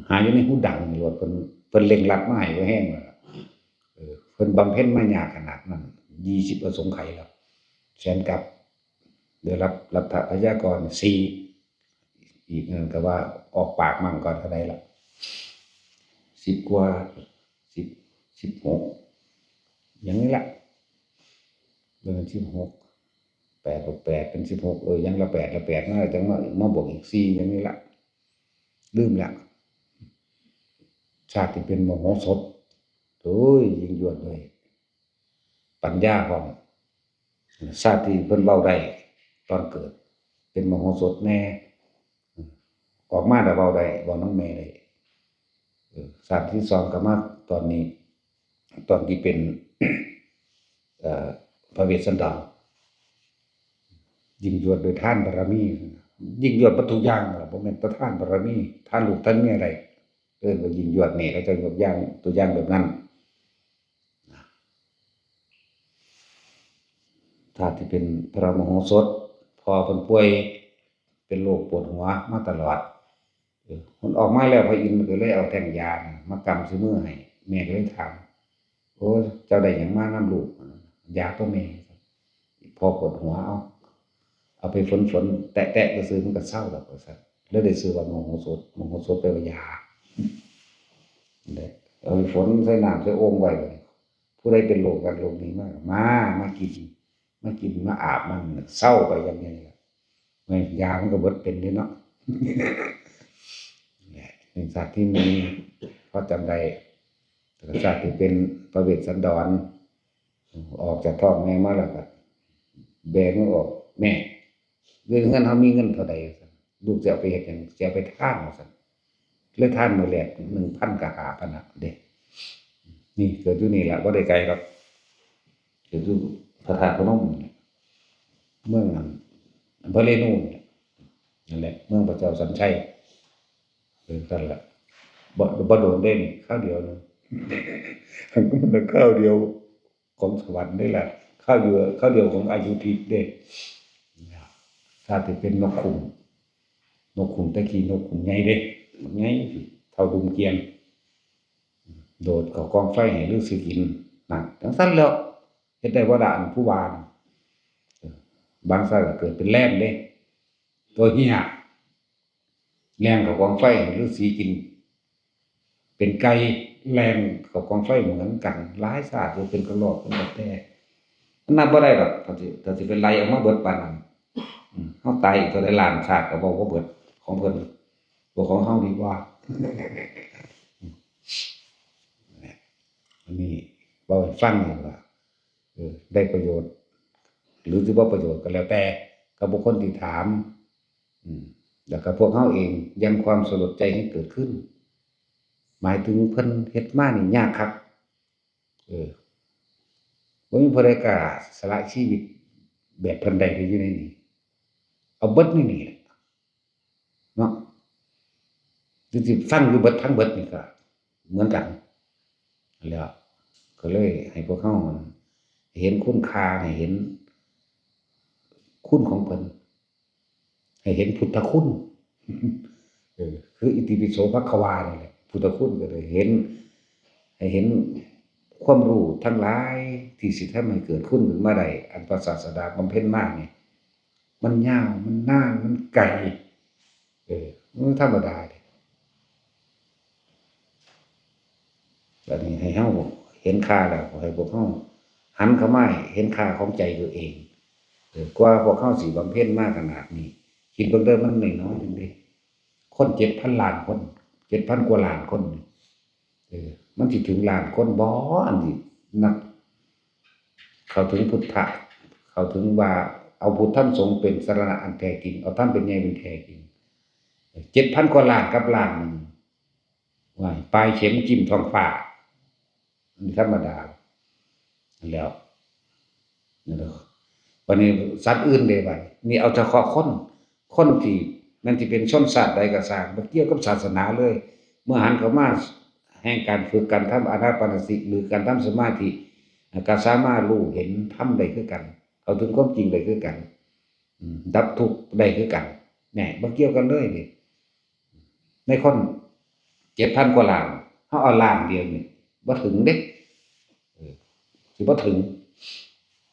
หาอยู่ในหูดังนี่โลด เพิ่น เพิ่นเร่งรัดมาให้บ่แฮงแล้วล่ะ เออ เพิ่นบำเพ็ญมายากขนาดนั้น ยี่สิบอสงไขยแล้ว แสนกัป ได้รับรัตถพยากรณ์สี่ อีกนั่นก็ว่าออกปากมั่งก่อนเท่าใดล่ะ สิบกว่า สิบ สิบหก อย่างนี้ล่ะ เดือนสิบหก แปดบวกแปดเป็นสิบหก เออ อย่างละแปด ละแปด นั่นแหละ จังมา มาบวกอีกสี่ อย่างนี้ล่ะ ลืมละ ชาติที่เป็นมโหสถ โอ้ย ยิ่งยวดเลย ปัญญาพร้อม ชาติที่เพิ่นเว้าได้ตอนเกิด เป็นมโหสถแน่ ออกมาแล้วเว้าได้ เว้านำแม่ได้ เออ ชาติที่สองก็มาตอนนี้ ตอนที่เป็น เอ่อ พระเวสสันดร ยิ่งยวดด้วยทานบารมี ยิ่งยวดเบิดทุกอย่างล่ะ บ่แม่นแต่ทานบารมี ทานลูกทานเมียได้ เอิ้นว่ายิ่งยวดนี่ เขาเจ้ายกอย่าง ตัวอย่างแบบนั้น ชาติที่เป็นพระมโหสถ พ่อเพิ่นป่วยเป็นโรคปวดหัวมาตลอด เออ เพิ่นออกมาแล้ว พระอินทร์ก็เลยเอาแท่งยาน่ะมากำใส่มือให้ แม่ก็เลยถาม โอ้ เจ้าได้หยังมานำลูก ยาตั๊วแม่ พ่อปวดหัว เอา เอาไปฝนๆ แตะๆ ซื่อๆ มันก็เซาดอก ว่าซั่น แล้วได้ชื่อว่ามโหสถ มโหสถแปลว่ายา นั่นแหละ เอาไปฝนใส่น้ำใส่โอ่งไว้ บัดนี้ ผู้ใดเป็นโรคนั้นโรคนี้มา มา มากิน มากิน มาอาบมัน เซาไปอย่างนี้ล่ะ แม่นยามันก็เบิดเป็นเด้เนาะ แหละ เป็นสัตว์ที่มี พอจำได้ แต่ก็สัตว์ที่เป็นพระเวสสันดร ออกจากท้องแม่มาแล้วก็แบมือออก แม่ เงิน เงินเฮามีเงินเท่าใด ลูกสิเอาไปเฮ็ดหยัง สิเอาไปทาน ว่าซั่น เลยทานมื้อแรก หนึ่งพัน กับ ห้าพัน น่ะเด้ นี่เกิดอยู่นี่ล่ะ บ่ได้ไกลดอก เกิดอยู่พระธาตุพนมนี่แหละ เมืองอัน อำเภอเรนูนี่แหละ นั่นแหละ เมืองพระเจ้าสันชัย เออ นั่นแหละ บ่ บ่โดนเด้นี่ คราวเดียวนะ มันคราวเดียวของสวรรค์นี่แหละ คราวเดียว คราวเดียวของอายุทิพย์เด้ ถ้าสิเป็นนกขุ่ม นกขุ่มแต่กี้นกขุ่มใหญ่เด้ ใหญ่ เท่าดุมเกวียน โดดเข้ากองไฟให้ฤๅษีกิน นั่น จั่งซั้นแหล้ว เฮ็ดได้บ่ล่ะ อันผู้ว่าน่ะ เออ บางซ่าก็เกิดเป็นแลนเด้ ตัวเฮีย แล่นเข้ากองไฟให้ฤๅษีกิน เป็นไก่แล่นเข้ากองไฟเหมือนกัน หลายชาติอยู่ เป็นกระรอก เป็นกระแต มันนับบ่ได้ดอก ถ้าสิ ถ้าสิไปไล่ออกมาเบิดปานนั้น อืม เฮาตายอีกเท่าใดล้านชาติก็เว้าบ่เบิด ของเพิ่น ตัวของเฮาดีกว่า อันนี้เว้าให้ฟังนี่ว่า เออ ได้ประโยชน์ หรือสิบ่ประโยชน์ก็แล้วแต่ กับบุคคลที่ถาม อืม แล้วก็พวกเฮาเองยังความสลดใจให้เกิดขึ้น หมายถึงเพิ่นเฮ็ดมานี่ยากคัก เออ บ่มีผู้ใดกล้าสละชีวิตแบบเพิ่นได้เลยอยู่ในนี้ เอาเบิดในนี่แหละ เนาะ หรือสิฟังอยู่เบิดทั้งเบิดนี่ก็เหมือนกัน แล้วก็เลยให้พวกเฮาเห็นคุณค่า ให้เห็นคุณของเพิ่น ให้เห็นพุทธคุณ เออ คืออิติปิโสภควานี่แหละ พุทธคุณก็เลยเห็น ให้เห็นความรู้ทั้งหลายที่สิทำให้เกิดคุณขึ้นมาได้ อันพระศาสดาบำเพ็ญมานี่ มันยาว มันนาน มันไกล เออ มันธรรมดาเด้ บัดนี้ให้เฮาเห็นค่าแล้ว ให้พวกเฮาหันเข้ามาเห็นค่าของใจตัวเอง เออ กว่าพวกเฮาสิบำเพ็ญมาขนาดนี้ คิดเบิ่งเด้อ มันน้อยๆหนึ่งเด้ คนเจ็ดพันล้านคน เจ็ดพันกว่าล้านคนนี่ เออ มันสิถึงล้านคนบ่ อันที่นัก เข้าถึงพุทธะ เข้าถึงว่าเอาพุทธธรรมสงฆ์เป็นสรณะอันแท้จริง เอาธรรมเป็นใหญ่เป็นแท้จริง เจ็ดพันกว่าล้านกับล้านหนึ่ง ว่าปลายเข็มจิ้มท้องฟ้า มันธรรมดา แล้ว นั่นแหละ บัดนี้สัตว์อื่นเด้บัดนี้ นี่เอาเฉพาะคน คนที่ แม่นสิเป็นชนชาติใดก็ซ่าง บ่เกี่ยวกับศาสนาเลย เมื่อหันเข้ามาแห่งการฝึกการทำอานาปานสติ หรือการทำสมาธิ ก็สามารถรู้เห็นธรรมได้คือกัน เข้าถึงความจริงได้คือกัน อืม ดับทุกข์ได้คือกัน แหน่ บ่เกี่ยวกันเลยนี่ ในคนเจ็ดพันกว่าล้าน เฮาเอาล้านเดียวนี่ บ่ถึงเด้ เออ สิบ่ถึง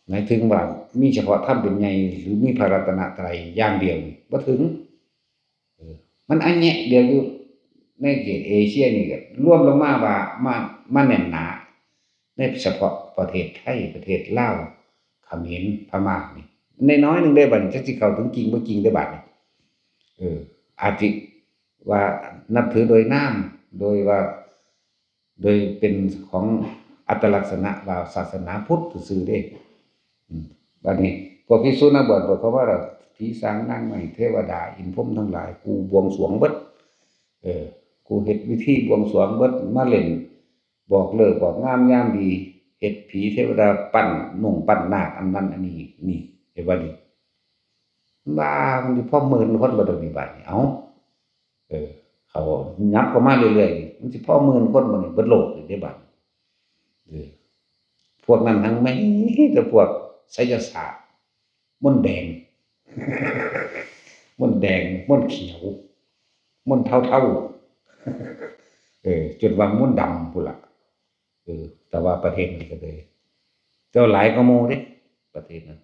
หมายถึงว่ามีเฉพาะธรรมเป็นใหญ่ หรือมีพระรัตนตรัยอย่างเดียวนี่ บ่ถึง เออ มันอันแยะเดียวอยู่ในเขตเอเชียนี่ก็รวมลงมาว่ามา มาแน่นหนา ในเฉพาะประเทศไทย ประเทศลาว เขมร พม่านี่ น้อยๆหนึ่งเด้บัดนี้ จักสิเข้าถึงจริงบ่จริงเด้บัดนี้ เออ อาจสิว่านับถือโดยนาม โดยว่า โดยเป็นของอัตลักษณะว่าศาสนาพุทธซื่อๆเด้ อืม บัดนี้พวกภิกษุนักบวช บอกเขาว่า ผีสางนางไม้ เทวดา อินทร์พรหมทั้งหลาย กูบวงสรวงเบิด เออ กูเฮ็ดพิธีบวงสรวงเบิด มาเล่นบอกฤกษ์บอกงามยามดี เฮ็ดผีเทวดาปั้นนงปั้นนาค อันนั้นอันนี้ นี่ เห็นบ่นี่ บ้า มันสิพอหมื่นคนบ่เดี๋ยวนี้บัดนี้ เอ้า เออ เขายับเข้ามาเรื่อยๆนี่ มันสิพอหมื่นคนบ่นี่ เบิดโลกนี่เด้บัดนี้ เออ พวกนั้นทั้งแม่งแต่พวกไสยศาสตร์ มนต์แดง มนต์แดง มนต์เขียว มนต์เทาๆ เออ จนว่ามนต์ดำพู้นล่ะ เออ แต่ว่าประเทศนี้ก็เลย แต่ว่าหลายกว่าหมู่เด้ ประเทศนั้น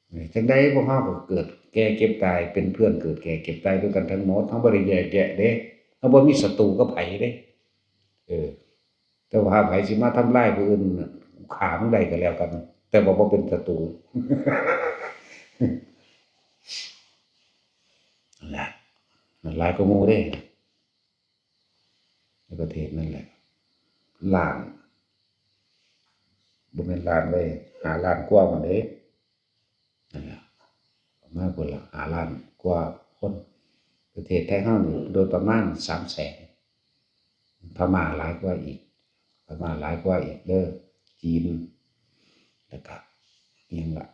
เออ จั่งใดพวกเฮาก็เกิดแก่เจ็บตาย เป็นเพื่อนเกิดแก่เจ็บตายด้วยกันทั้งหมด เฮาบ่ได้แยกแยะเด้ เฮาบ่มีศัตรูกับไผเด้ เออ แต่ว่าไผสิมาทำลายผู้อื่นน่ะ ฆ่ามันได้ก็แล้วกัน แต่ว่าบ่เป็นศัตรู นั่นแหละ มันหลายกว่าหมู่เด้ ในประเทศนั่นแหละ ล้าน บ่แม่นล้านเด้ ห้าล้านกว่าหมดเด้ นั่นแหละ ประมาณพุ้นละ ห้าล้านกว่าคน ประเทศไทยเฮานี่โดยประมาณสามแสน พม่าหลายกว่าอีก พม่าหลายกว่าอีกเด้อ จีน แล้วก็อิหยังล่ะ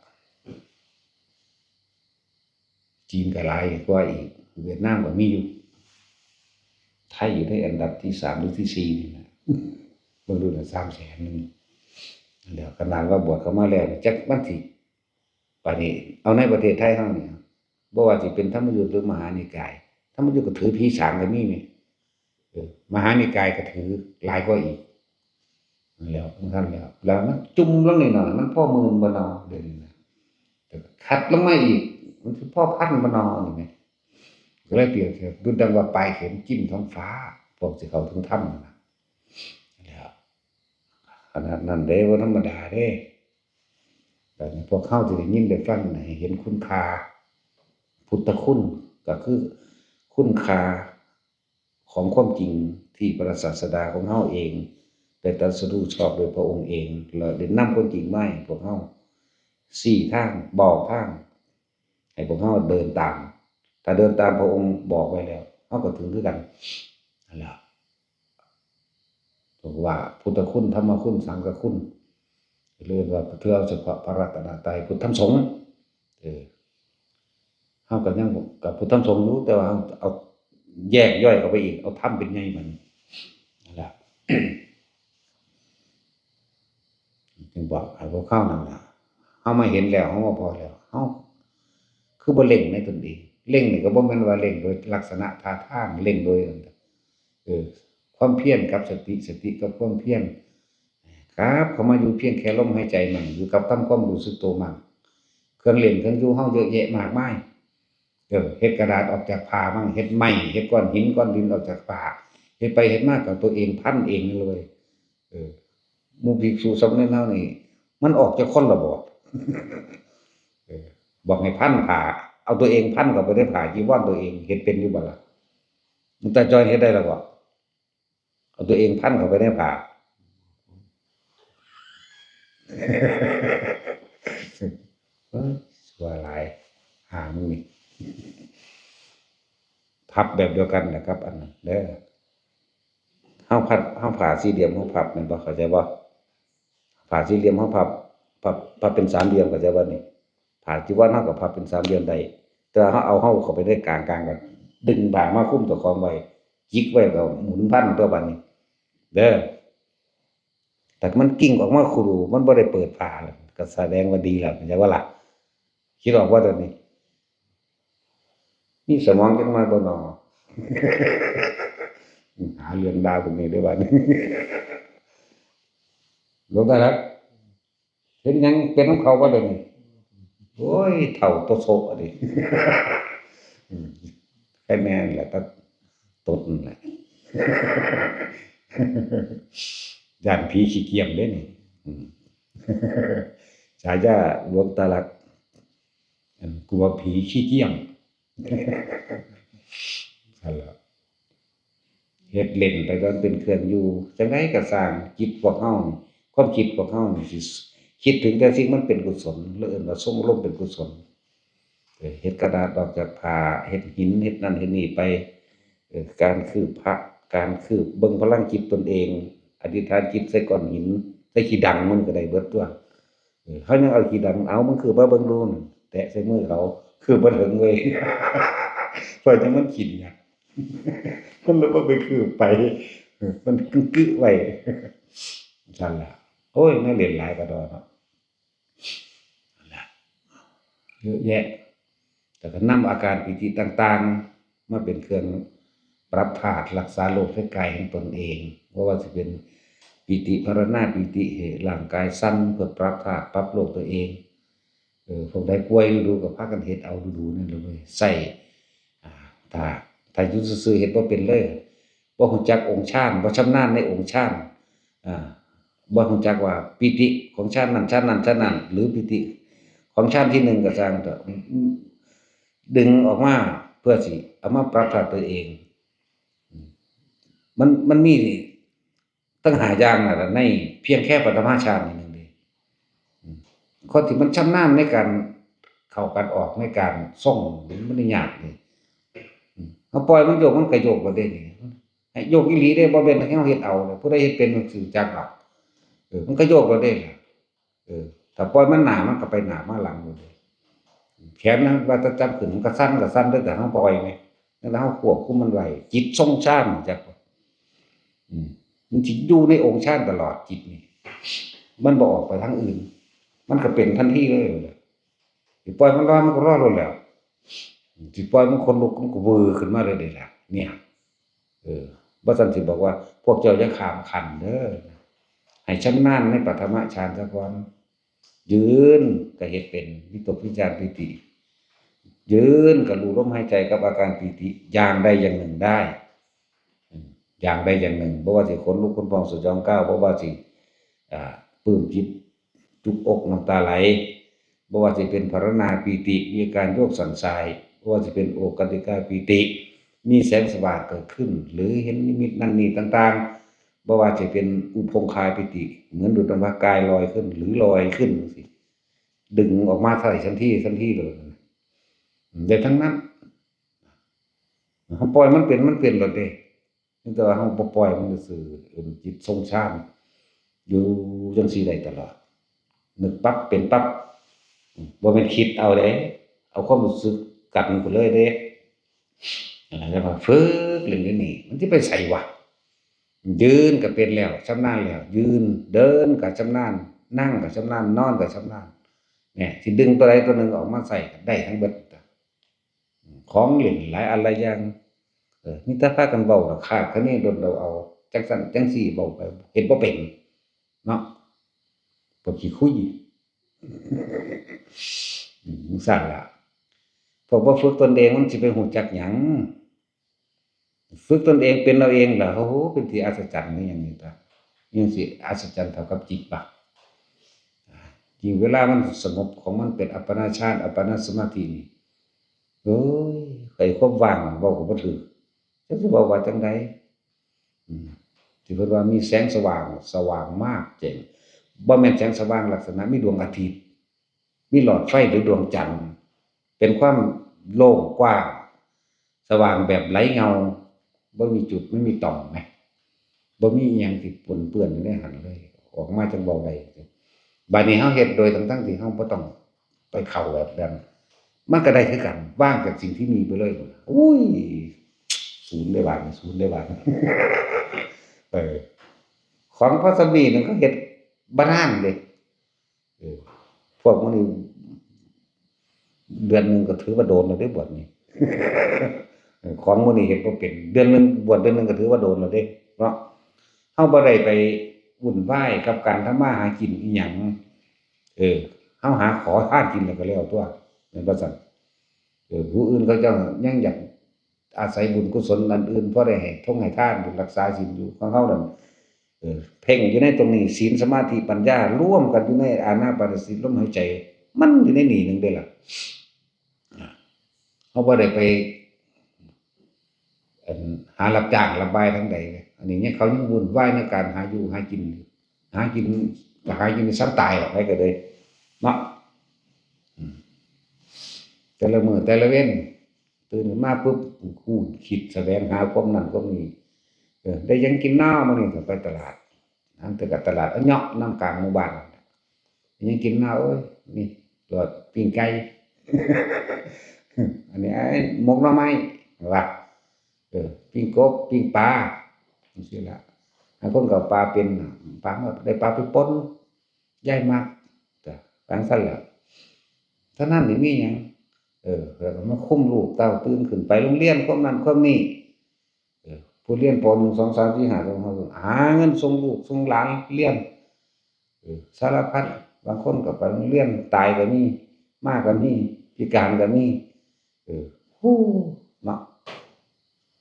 จีนก็หลายกว่าอีก เวียดนามก็มีอยู่ ไทยอยู่ในอันดับที่สามหรือที่สี่นี่นะ เบิ่งดูนะ สามแสนหนึ่ง แล้วขนาดว่าบวชเข้ามาแล้วนี่ จักมันสิ บาดนี้ เอาในประเทศไทยเฮานี่ บ่ว่าสิเป็นธรรมยุตหรือมหานิกาย ธรรมยุตก็ถือผีสางก็มีนี่ เออ มหานิกายก็ถือหลายกว่าอีก แล้ว มันซั่นแล้ว แล้วมันจุ่มลงนิดหน่อย มันพอหมื่นบ่นอ เดี๋ยวนี้นะ แต่คัดลงมาอีก มันสิพอพันบ่นอ นี่แหม ก็เลยเปรียบเทียบ ดุจดังว่าปลายเข็มจิ้มท้องฟ้า พวกสิเข้าถึงธรรมนั่นน่ะ แล้ว ขนาดนั้นเด้ บ่ธรรมดาเด้ แต่พวกเฮาสิได้ยินได้ฟังให้เห็นคุณค่า พุทธคุณ ก็คือคุณค่าของความจริงที่พระศาสดาของเฮาเอง ได้ตรัสรู้ชอบโดยพระองค์เอง และได้นำความจริงมาให้พวกเฮา ชี้ทาง บอกทาง ให้พวกเฮาเดินตาม ถ้าเดินตามพระองค์บอกไว้แล้ว เฮาก็ถึงคือกัน นั่นแหละ เรียกว่าพุทธคุณ ธรรมคุณ สังฆคุณ เรียกว่าถือเอาเฉพาะพระรัตนตรัย พุทธธรรมสงฆ์ เออ เฮาก็ยังกับพุทธธรรมสงฆ์อยู่ แต่ว่าเอา เอาแยกย่อยเข้าไปอีก เอาธรรมเป็นใหญ่มัน นั่นแหละ จึงบอกให้พวกเขานั่นล่ะ เฮามาเห็นแล้ว เฮามาพอแล้ว เฮาคือบ่เร่งในตนเอง เร่งนี่ก็บ่แม่นว่าเร่งโดยลักษณะท่าทาง เร่งโดย เออ ความเพียรกับสติ สติกับความเพียร ครับ เข้ามาอยู่เพียงแค่ลมหายใจมั่น อยู่กับทำความรู้สึกตัวมั่น เครื่องเล่นเครื่องอยู่เฮาเยอะแยะมากมาย เออ เฮ็ดกระดาษออกจากผ้ามั่ง เฮ็ดไม้ เฮ็ดก้อนหินก้อนดินออกจากผ้า เฮ็ดไปเฮ็ดมาก็ตัวเองพันเองเลย เออ หมู่ภิกษุสามเณรเฮานี่ มันออกจากคนละบ่ เออ บอกให้พันผ้า เอาตัวเองพันเข้าไปในผ้าจีวรตัวเอง เฮ็ดเป็นอยู่บ่ล่ะ หลวงตาจอยเฮ็ดได้แล้วบ่ เอาตัวเองพันเข้าไปในผ้า เอ้ย ชั่วหลาย หามึงนี่ พับแบบเดียวกันนะครับ อันนั้นเด้อ เฮาพับ เฮาผ้าสี่เหลี่ยม เฮาพับแม่นบ่ เข้าใจบ่ ผ้าสี่เหลี่ยม เฮาพับ พับ พับเป็นสามเหลี่ยม เข้าใจบ่นี่ ผ้าจีวรเฮาก็พับเป็นสามเหลี่ยมได้ แต่ว่าเฮาเอาเฮาเข้าไปในกลาง กลางกัน ดึงผ้ามาคลุมเจ้าของไว้ จิกไว้ก็หมุนพันตัวบัดนี้ เด้อ แต่มันกิ่งออกมาคูรู มันบ่ได้เปิดผ้า ก็แสดงว่าดีแล้ว เข้าใจบ่ล่ะ คิดออกบ่ตอนนี้ มีสมองจักหน่อยบ่น้อ หาเรื่องด่าพวกนี้ได้บัดนี้ หลวงตาหลัก เห็นหยังเป็นของเขาบ่เดี๋ยวนี้ โอ้ย เฒ่าโตโซะดิ อืม แค่แม่นแหละ ก็ตดนั่นแหละ ย่านผีขี้เกียจเด้นี่ อืม ฉายาหลวงตาหลัก อันกลัวผีขี้เกียจ นั่นแหละ เฮ็ดเล่นไปก่อนเป็นเครื่องอยู่ จั่งใดก็ซ่าง จิตพวกเฮานี่ ความคิดพวกเฮานี่สิคิดถึงแต่สิ่งมันเป็นกุศล หรือเอิ้นว่าทรงอารมณ์เป็นกุศล เออ เฮ็ดกระดาษออกจากผ้า เฮ็ดหิน เฮ็ดนั่นเฮ็ดนี่ไป เออ การคืบพระ การคืบเบิ่งพลังจิตตนเอง อธิษฐานจิตใส่ก้อนหิน ใส่ขี้ดังมันก็ได้เบิดตัว เออ เขายังเอาขี้ดัง เอา มึงคืบมาเบิ่งดูนั่น แตะใส่มือเขา คืบบ่ถึงเว้ย เพราะจั่งมันขี้เดียด มันเลยบ่ไปคืบไป เออ มันกึกไว้ ซั่นล่ะ โอ้ย แนวเล่นหลายกะด้อเนาะ นั่นล่ะ เยอะแยะ แต่ก็นำอาการปีติต่างๆ มาเป็นเครื่องปรับธาตุรักษาโรคทางกายของตนเอง บ่ว่าสิเป็นปีติภาวนา ปีติให้ร่างกายสั่น เพื่อปรับธาตุปรับโรคตัวเอง เออ พวกใดป่วยดูๆ ก็พากันเฮ็ดเอาดูๆ นั่นล่ะเว้ย ใส่ อ่า ถ้า ถ้าอยู่ซื่อๆ เฮ็ดบ่เป็นเลย บ่รู้จักองค์ฌาน บ่ชำนาญในองค์ฌาน อ่า บ่รู้จักว่าปีติของฌานนั้น ฌานนั้น ฌานนั้น หรือปีติของฌานที่หนึ่งก็ซ่างเถาะ ดึงออกมาเพื่อสิเอามาปรับธาตุตัวเอง มัน มันมีตั้งห้าอย่างนั่นล่ะ ในเพียงแค่ปฐมฌานนี่หนึ่งเด้ อืม คนที่มันชำนาญในการเข้าการออก ในการทรง มันบ่ได้ยากเด้ อืม เฮาปล่อยมันโยก มันก็โยกแล้วเด้นี่ ให้โยกอีหลีเด้ บ่แม่นให้เฮาเฮ็ดเอาเด้ ผู้ใดเฮ็ดเป็นมันสิรู้จักดอก เออ มันก็โยกแล้วเด้ เออ ถ้าปล่อยมันหน้า มันก็ไปหน้ามาหลังโลดเด้ แขนนะ ว่าจะจับขึ้น มันก็สั่น ก็สั่นเด้อ แต่เฮาปล่อยไง นั่นแหละ เฮาควบคุมมันไว้ จิตทรงฌาน จักบ่ อืม มันสิอยู่ในองค์ฌานตลอด จิตนี่ มันบ่ออกไปทางอื่น มันก็เป็นทันทีเลย สิปล่อยมันลอย มันก็ลอยโลดแล้ว สิปล่อยมันขนลุก มันก็วือขึ้นมาเลยเด้ล่ะ เนี่ย เออ บ่ซั้นสิบอกว่า พวกเจ้าอย่าข้ามขั้นเด้อ ให้ชำนาญในปฐมฌานซะก่อน ยืนก็เฮ็ดเป็นวิตกวิจารปีติ ยืนก็รู้ลมหายใจกับอาการปีติอย่างใดอย่างหนึ่งได้ อืม อย่างใดอย่างหนึ่ง บ่ว่าสิขนลุกขนพองสยองกล้าว บ่ว่าสิ อ่า ปลื้มจิตจุกอกน้ำตาไหล บ่ว่าสิเป็นภาวนาปีติ มีอาการโยกสั่นสาย บ่ว่าสิเป็นโอฆคติกาปีติ มีแสงสว่างเกิดขึ้น หรือเห็นนิมิตนั่นนี่ต่างๆ บ่ว่าสิเป็นอุพงคาปีติ เหมือนดุจดังว่ากายลอยขึ้น หรือลอยขึ้นจังซี้ ดึงออกมาใส่ทันทีทันทีเลย ได้ทั้งนั้น เฮาปล่อยมันเป็น มันเป็นโลดเด้ แต่ว่าเฮาบ่ปล่อยมันซื่อๆ เอิ้นจิตทรงฌาน อยู่จังซี่ได้ตลอด นึกปั๊บเป็นปั๊บ บ่แม่นคิดเอาเด้ เอาความรู้สึกกันไปเลยเด้ อันนั้นเรียกว่าฝึกเรื่องนี้ มันสิไปไสวะ ยืนก็เป็นแล้ว ชำนาญแล้ว ยืน เดินก็ชำนาญ นั่งก็ชำนาญ นอนก็ชำนาญ เนี่ย สิดึงตัวใดตัวหนึ่งออกมาใส่ก็ได้ทั้งเบิด ของเล่นหลายอันหลายอย่าง เออ มีแต่พากันเว้าล่ะ คาดคะเนดนเดาเอา จังซั่นจังซี่ เว้าไป เฮ็ดบ่เป็น เนาะ พวกขี้คุย อืม จังซั่นล่ะ พวกบ่ฝึกตนเองมันสิไปฮู้จักหยัง ฝึกตนเองเป็นเอาเองล่ะ โอ้โห เป็นที่อัศจรรย์คือหยังนี่ตา ยังสิอัศจรรย์เท่ากับจิตบ่ ยิ่งเวลามันสงบของมันเป็นอัปปนาฌาน อัปปนาสมาธินี่ โอ้ย ไอ้ความว่างเว้าก็บ่ถืก จักสิเว้าว่าจั่งใด อืม ที่เพิ่นว่ามีแสงสว่าง สว่างมากแจ้ง บ่แม่นแสงสว่างลักษณะมีดวงอาทิตย์ มีหลอดไฟหรือดวงจันทร์ เป็นความโล่งกว้าง สว่างแบบไร้เงา บ่มีจุด ไม่มีต่อมไง บ่มีอิหยังที่ปนเปื้อนอยู่ในหั้นเลย ออกมาจั่งเว้าได้ บัดนี้เฮาเฮ็ดโดยทั้งๆที่เฮาบ่ต้องไปเข้าแบบนั้น มันก็ได้คือกัน ว่างจากสิ่งที่มีไปเลย อุ้ย ศูนย์ได้บาดนี้ ศูนย์ได้บาดนี้ เออ ของพอส่ำนี้นึงเขาเฮ็ดบ่นานเด้ เออ พวกมื้อนี้ เดือนหนึ่งก็ถือว่าโดนแล้วเด้ บวชนี่ เออ ของมื้อนี้เฮ็ดบ่เป็น เดือนหนึ่ง บวชเดือนหนึ่งก็ถือว่าโดนแล้วเด้ เนาะ เฮาบ่ได้ไปวุ่นวายกับการทำมาหากินอิหยัง เออ เฮาหาขอทานกินแล้วก็แล้วตั่ว แม่นบ่ซั่น เออ ผู้อื่นเขาเจ้ายังอยากอาศัยบุญกุศลอันอื่น พอได้ให้ทงให้ทาน รักษาศีลอยู่ ของเฮานั่น เออ เพ่งอยู่ในตรงนี้ ศีล สมาธิ ปัญญา รวมกันอยู่ในอานาปานสติ ลมหายใจ มันอยู่ในนี่หนึ่งเด้ล่ะ อ่า เฮาบ่ได้ไป อัน หารับจ้างรับบายทางใดเลย อันนี้ยัง เขายังวุ่นวายในการหาอยู่หากินอยู่ หากิน ก็หากินซ้ำตายหรอก ใครก็เลย เนาะ อืม แต่ละมื้อแต่ละเว็น ตื่นขึ้นมาปุ๊บ คูณคิดแสวงหาความนั่นความนี่ เออ ได้หยังกินน้อมื้อนี้ ก็ไปตลาด หางแต่กับตลาดเอาเนาะ นำกลางหมู่บ้าน ได้หยังกินน้อ โอ้ย นี่ ก็ปิ้งไก่ อันนี้ ไอ้ หมกหน่อไม้ ว่า เออ ปิ้งกบ ปิ้งปลา จังซี้ล่ะ หาคนก็เอาปลาเป็น ปลามา ได้ปลาไปป่น ยายมัก จ้ะ จังซั่นแหละ เท่านั้นนี่มีหยัง เออ แล้วก็มาคุมลูกเต้า ตื่นขึ้นไปโรงเรียน ความนั้นความนี้ เออ ผู้เรียน ป.หนึ่ง สอง สาม สี่ ห้า หาเงินส่งลูกส่งหลานเรียน เออ สารพัด บางคนก็ไปโรงเรียน ตายก็มี มาก็มี พิการก็มี เออ ฮู้ เนาะ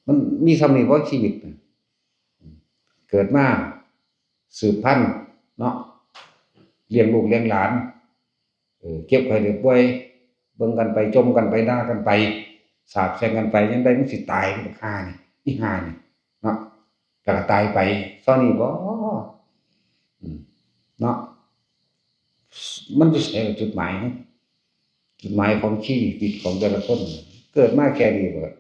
มันมีส่ำนี้บ่ชีวิตน่ะ เกิดมาสืบพันธุ์เนาะ เลี้ยงลูกเลี้ยงหลาน เออ เจ็บไข้ได้ป่วย เบิ่งกันไป จมกันไป ด่ากันไป สาปแช่งกันไป ยามใดมันสิตาย มันก็ฆ่านี่ อีห่านี่ เนาะ แล้วก็ตายไป ซ้อนนี่บ่ อืม เนาะ มันอยู่ไสล่ะจุดหมาย จุดหมายของชีวิตของแต่ละคน เกิดมาแค่นี้บ่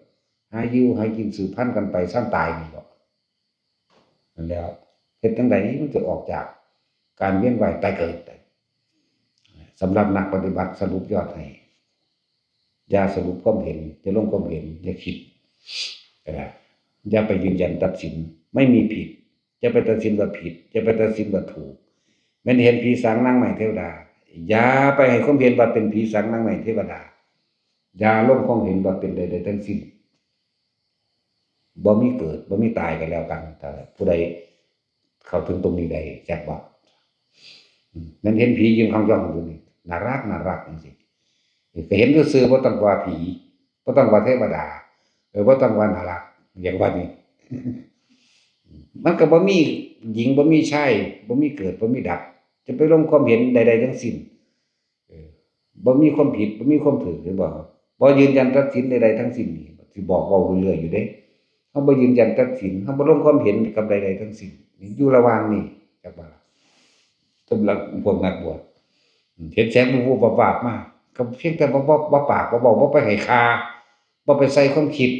หาอยู่หากินสืบพันธุ์กันไป ซ้ำตายนี่บ่ นั่นแหล้ว เฮ็ดจั่งใดมันจะออกจากการเวียนว่ายตายเกิดได้ สำหรับนักปฏิบัติสรุปยอดให้ อย่าสรุปความเห็น อย่าลงความเห็น อย่าคิด เออ อย่าไปยืนยันตัดสิน ไม่มีผิด อย่าไปตัดสินว่าผิด อย่าไปตัดสินว่าถูก แม่นเห็นผีสางนางไม้เทวดา อย่าไปให้ความเห็นว่าเป็นผีสางนางไม้เทวดา อย่าลงความเห็นว่าเป็นใดๆทั้งสิ้น บ่มีเกิด บ่มีตายกันแล้วกัน แต่ผู้ใดเข้าถึงตรงนี้ได้ จักว่า อืม แม่นเห็นผียืนคองจ้องอยู่นี่ น่ารัก น่ารักจังซี่ เออ ก็เห็นซื่อๆ บ่ต้องว่าผี บ่ต้องว่าเทวดา เออ บ่ต้องว่าน่ารัก อย่างว่านี่ มันก็บ่มีหญิง บ่มีชาย บ่มีเกิด บ่มีดับ จะไปลงความเห็นใดๆทั้งสิ้น เออ บ่มีความผิด บ่มีความถูก เห็นบ่ บ่ยืนยันตัดสินใดๆทั้งสิ้นนี่ สิบอกเว้าเรื่อยๆอยู่เด้ เฮาบ่ยืนยันตัดสิน เฮาบ่ลงความเห็นกับใดๆทั้งสิ้น นี่อยู่ระหว่างนี้ จักว่าล่ะ สำหรับพวกนักบวช อืม เห็นแสงวุบๆวับๆมา ก็เพียงแต่บ่ บ่ บ่ปาก บ่เว้า บ่ไปให้ค่า บ่ไปใส่ความคิด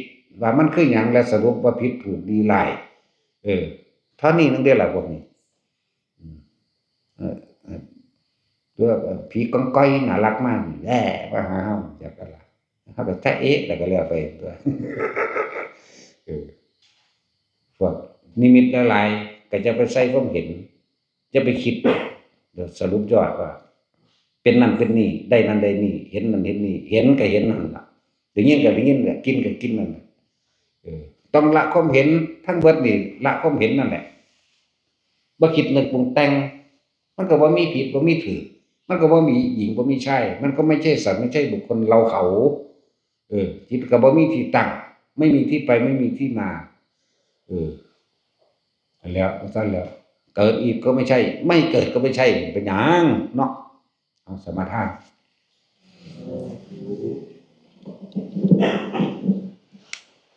ว่ามันคือหยัง และสรุปว่าผิดถูกดีร้าย เออ เท่านี้นึงเด้อล่ะพวกนี้ อืม เออ เออ ตัวผีกองกอยน่ารักมาก แหละ มาหาเฮา จักว่าล่ะ เฮาก็จะเอ๊ะ แล้วก็แล้วไปตัว เออ พวกนิมิตหลายๆ ก็จะไปใส่ความเห็น จะไปคิด เดี๋ยวสรุปยอดว่า เป็นนั่นเป็นนี่ ได้นั่นได้นี่ เห็นนั่นเห็นนี่ เห็นก็เห็นนั่นล่ะ ได้ยินก็ได้ยินแหละ กินก็กินนั่นแหละ เออ ต้องละความเห็นทั้งเบิดนี่ ละความเห็นนั่นแหละ บ่คิดนึกปรุงแต่ง มันก็บ่มีผิด บ่มีถูก มันก็บ่มีหญิง บ่มีชาย มันก็ไม่ใช่สัตว์ ไม่ใช่บุคคล เราเขา เออ จิตก็บ่มีที่ตั้ง ไม่มีที่ไป ไม่มีที่มา เออ แล้ว ซั่นแล้ว เกิดอีกก็ไม่ใช่ ไม่เกิดก็ไม่ใช่ เป็นหยังเนาะ เอาสมาทาน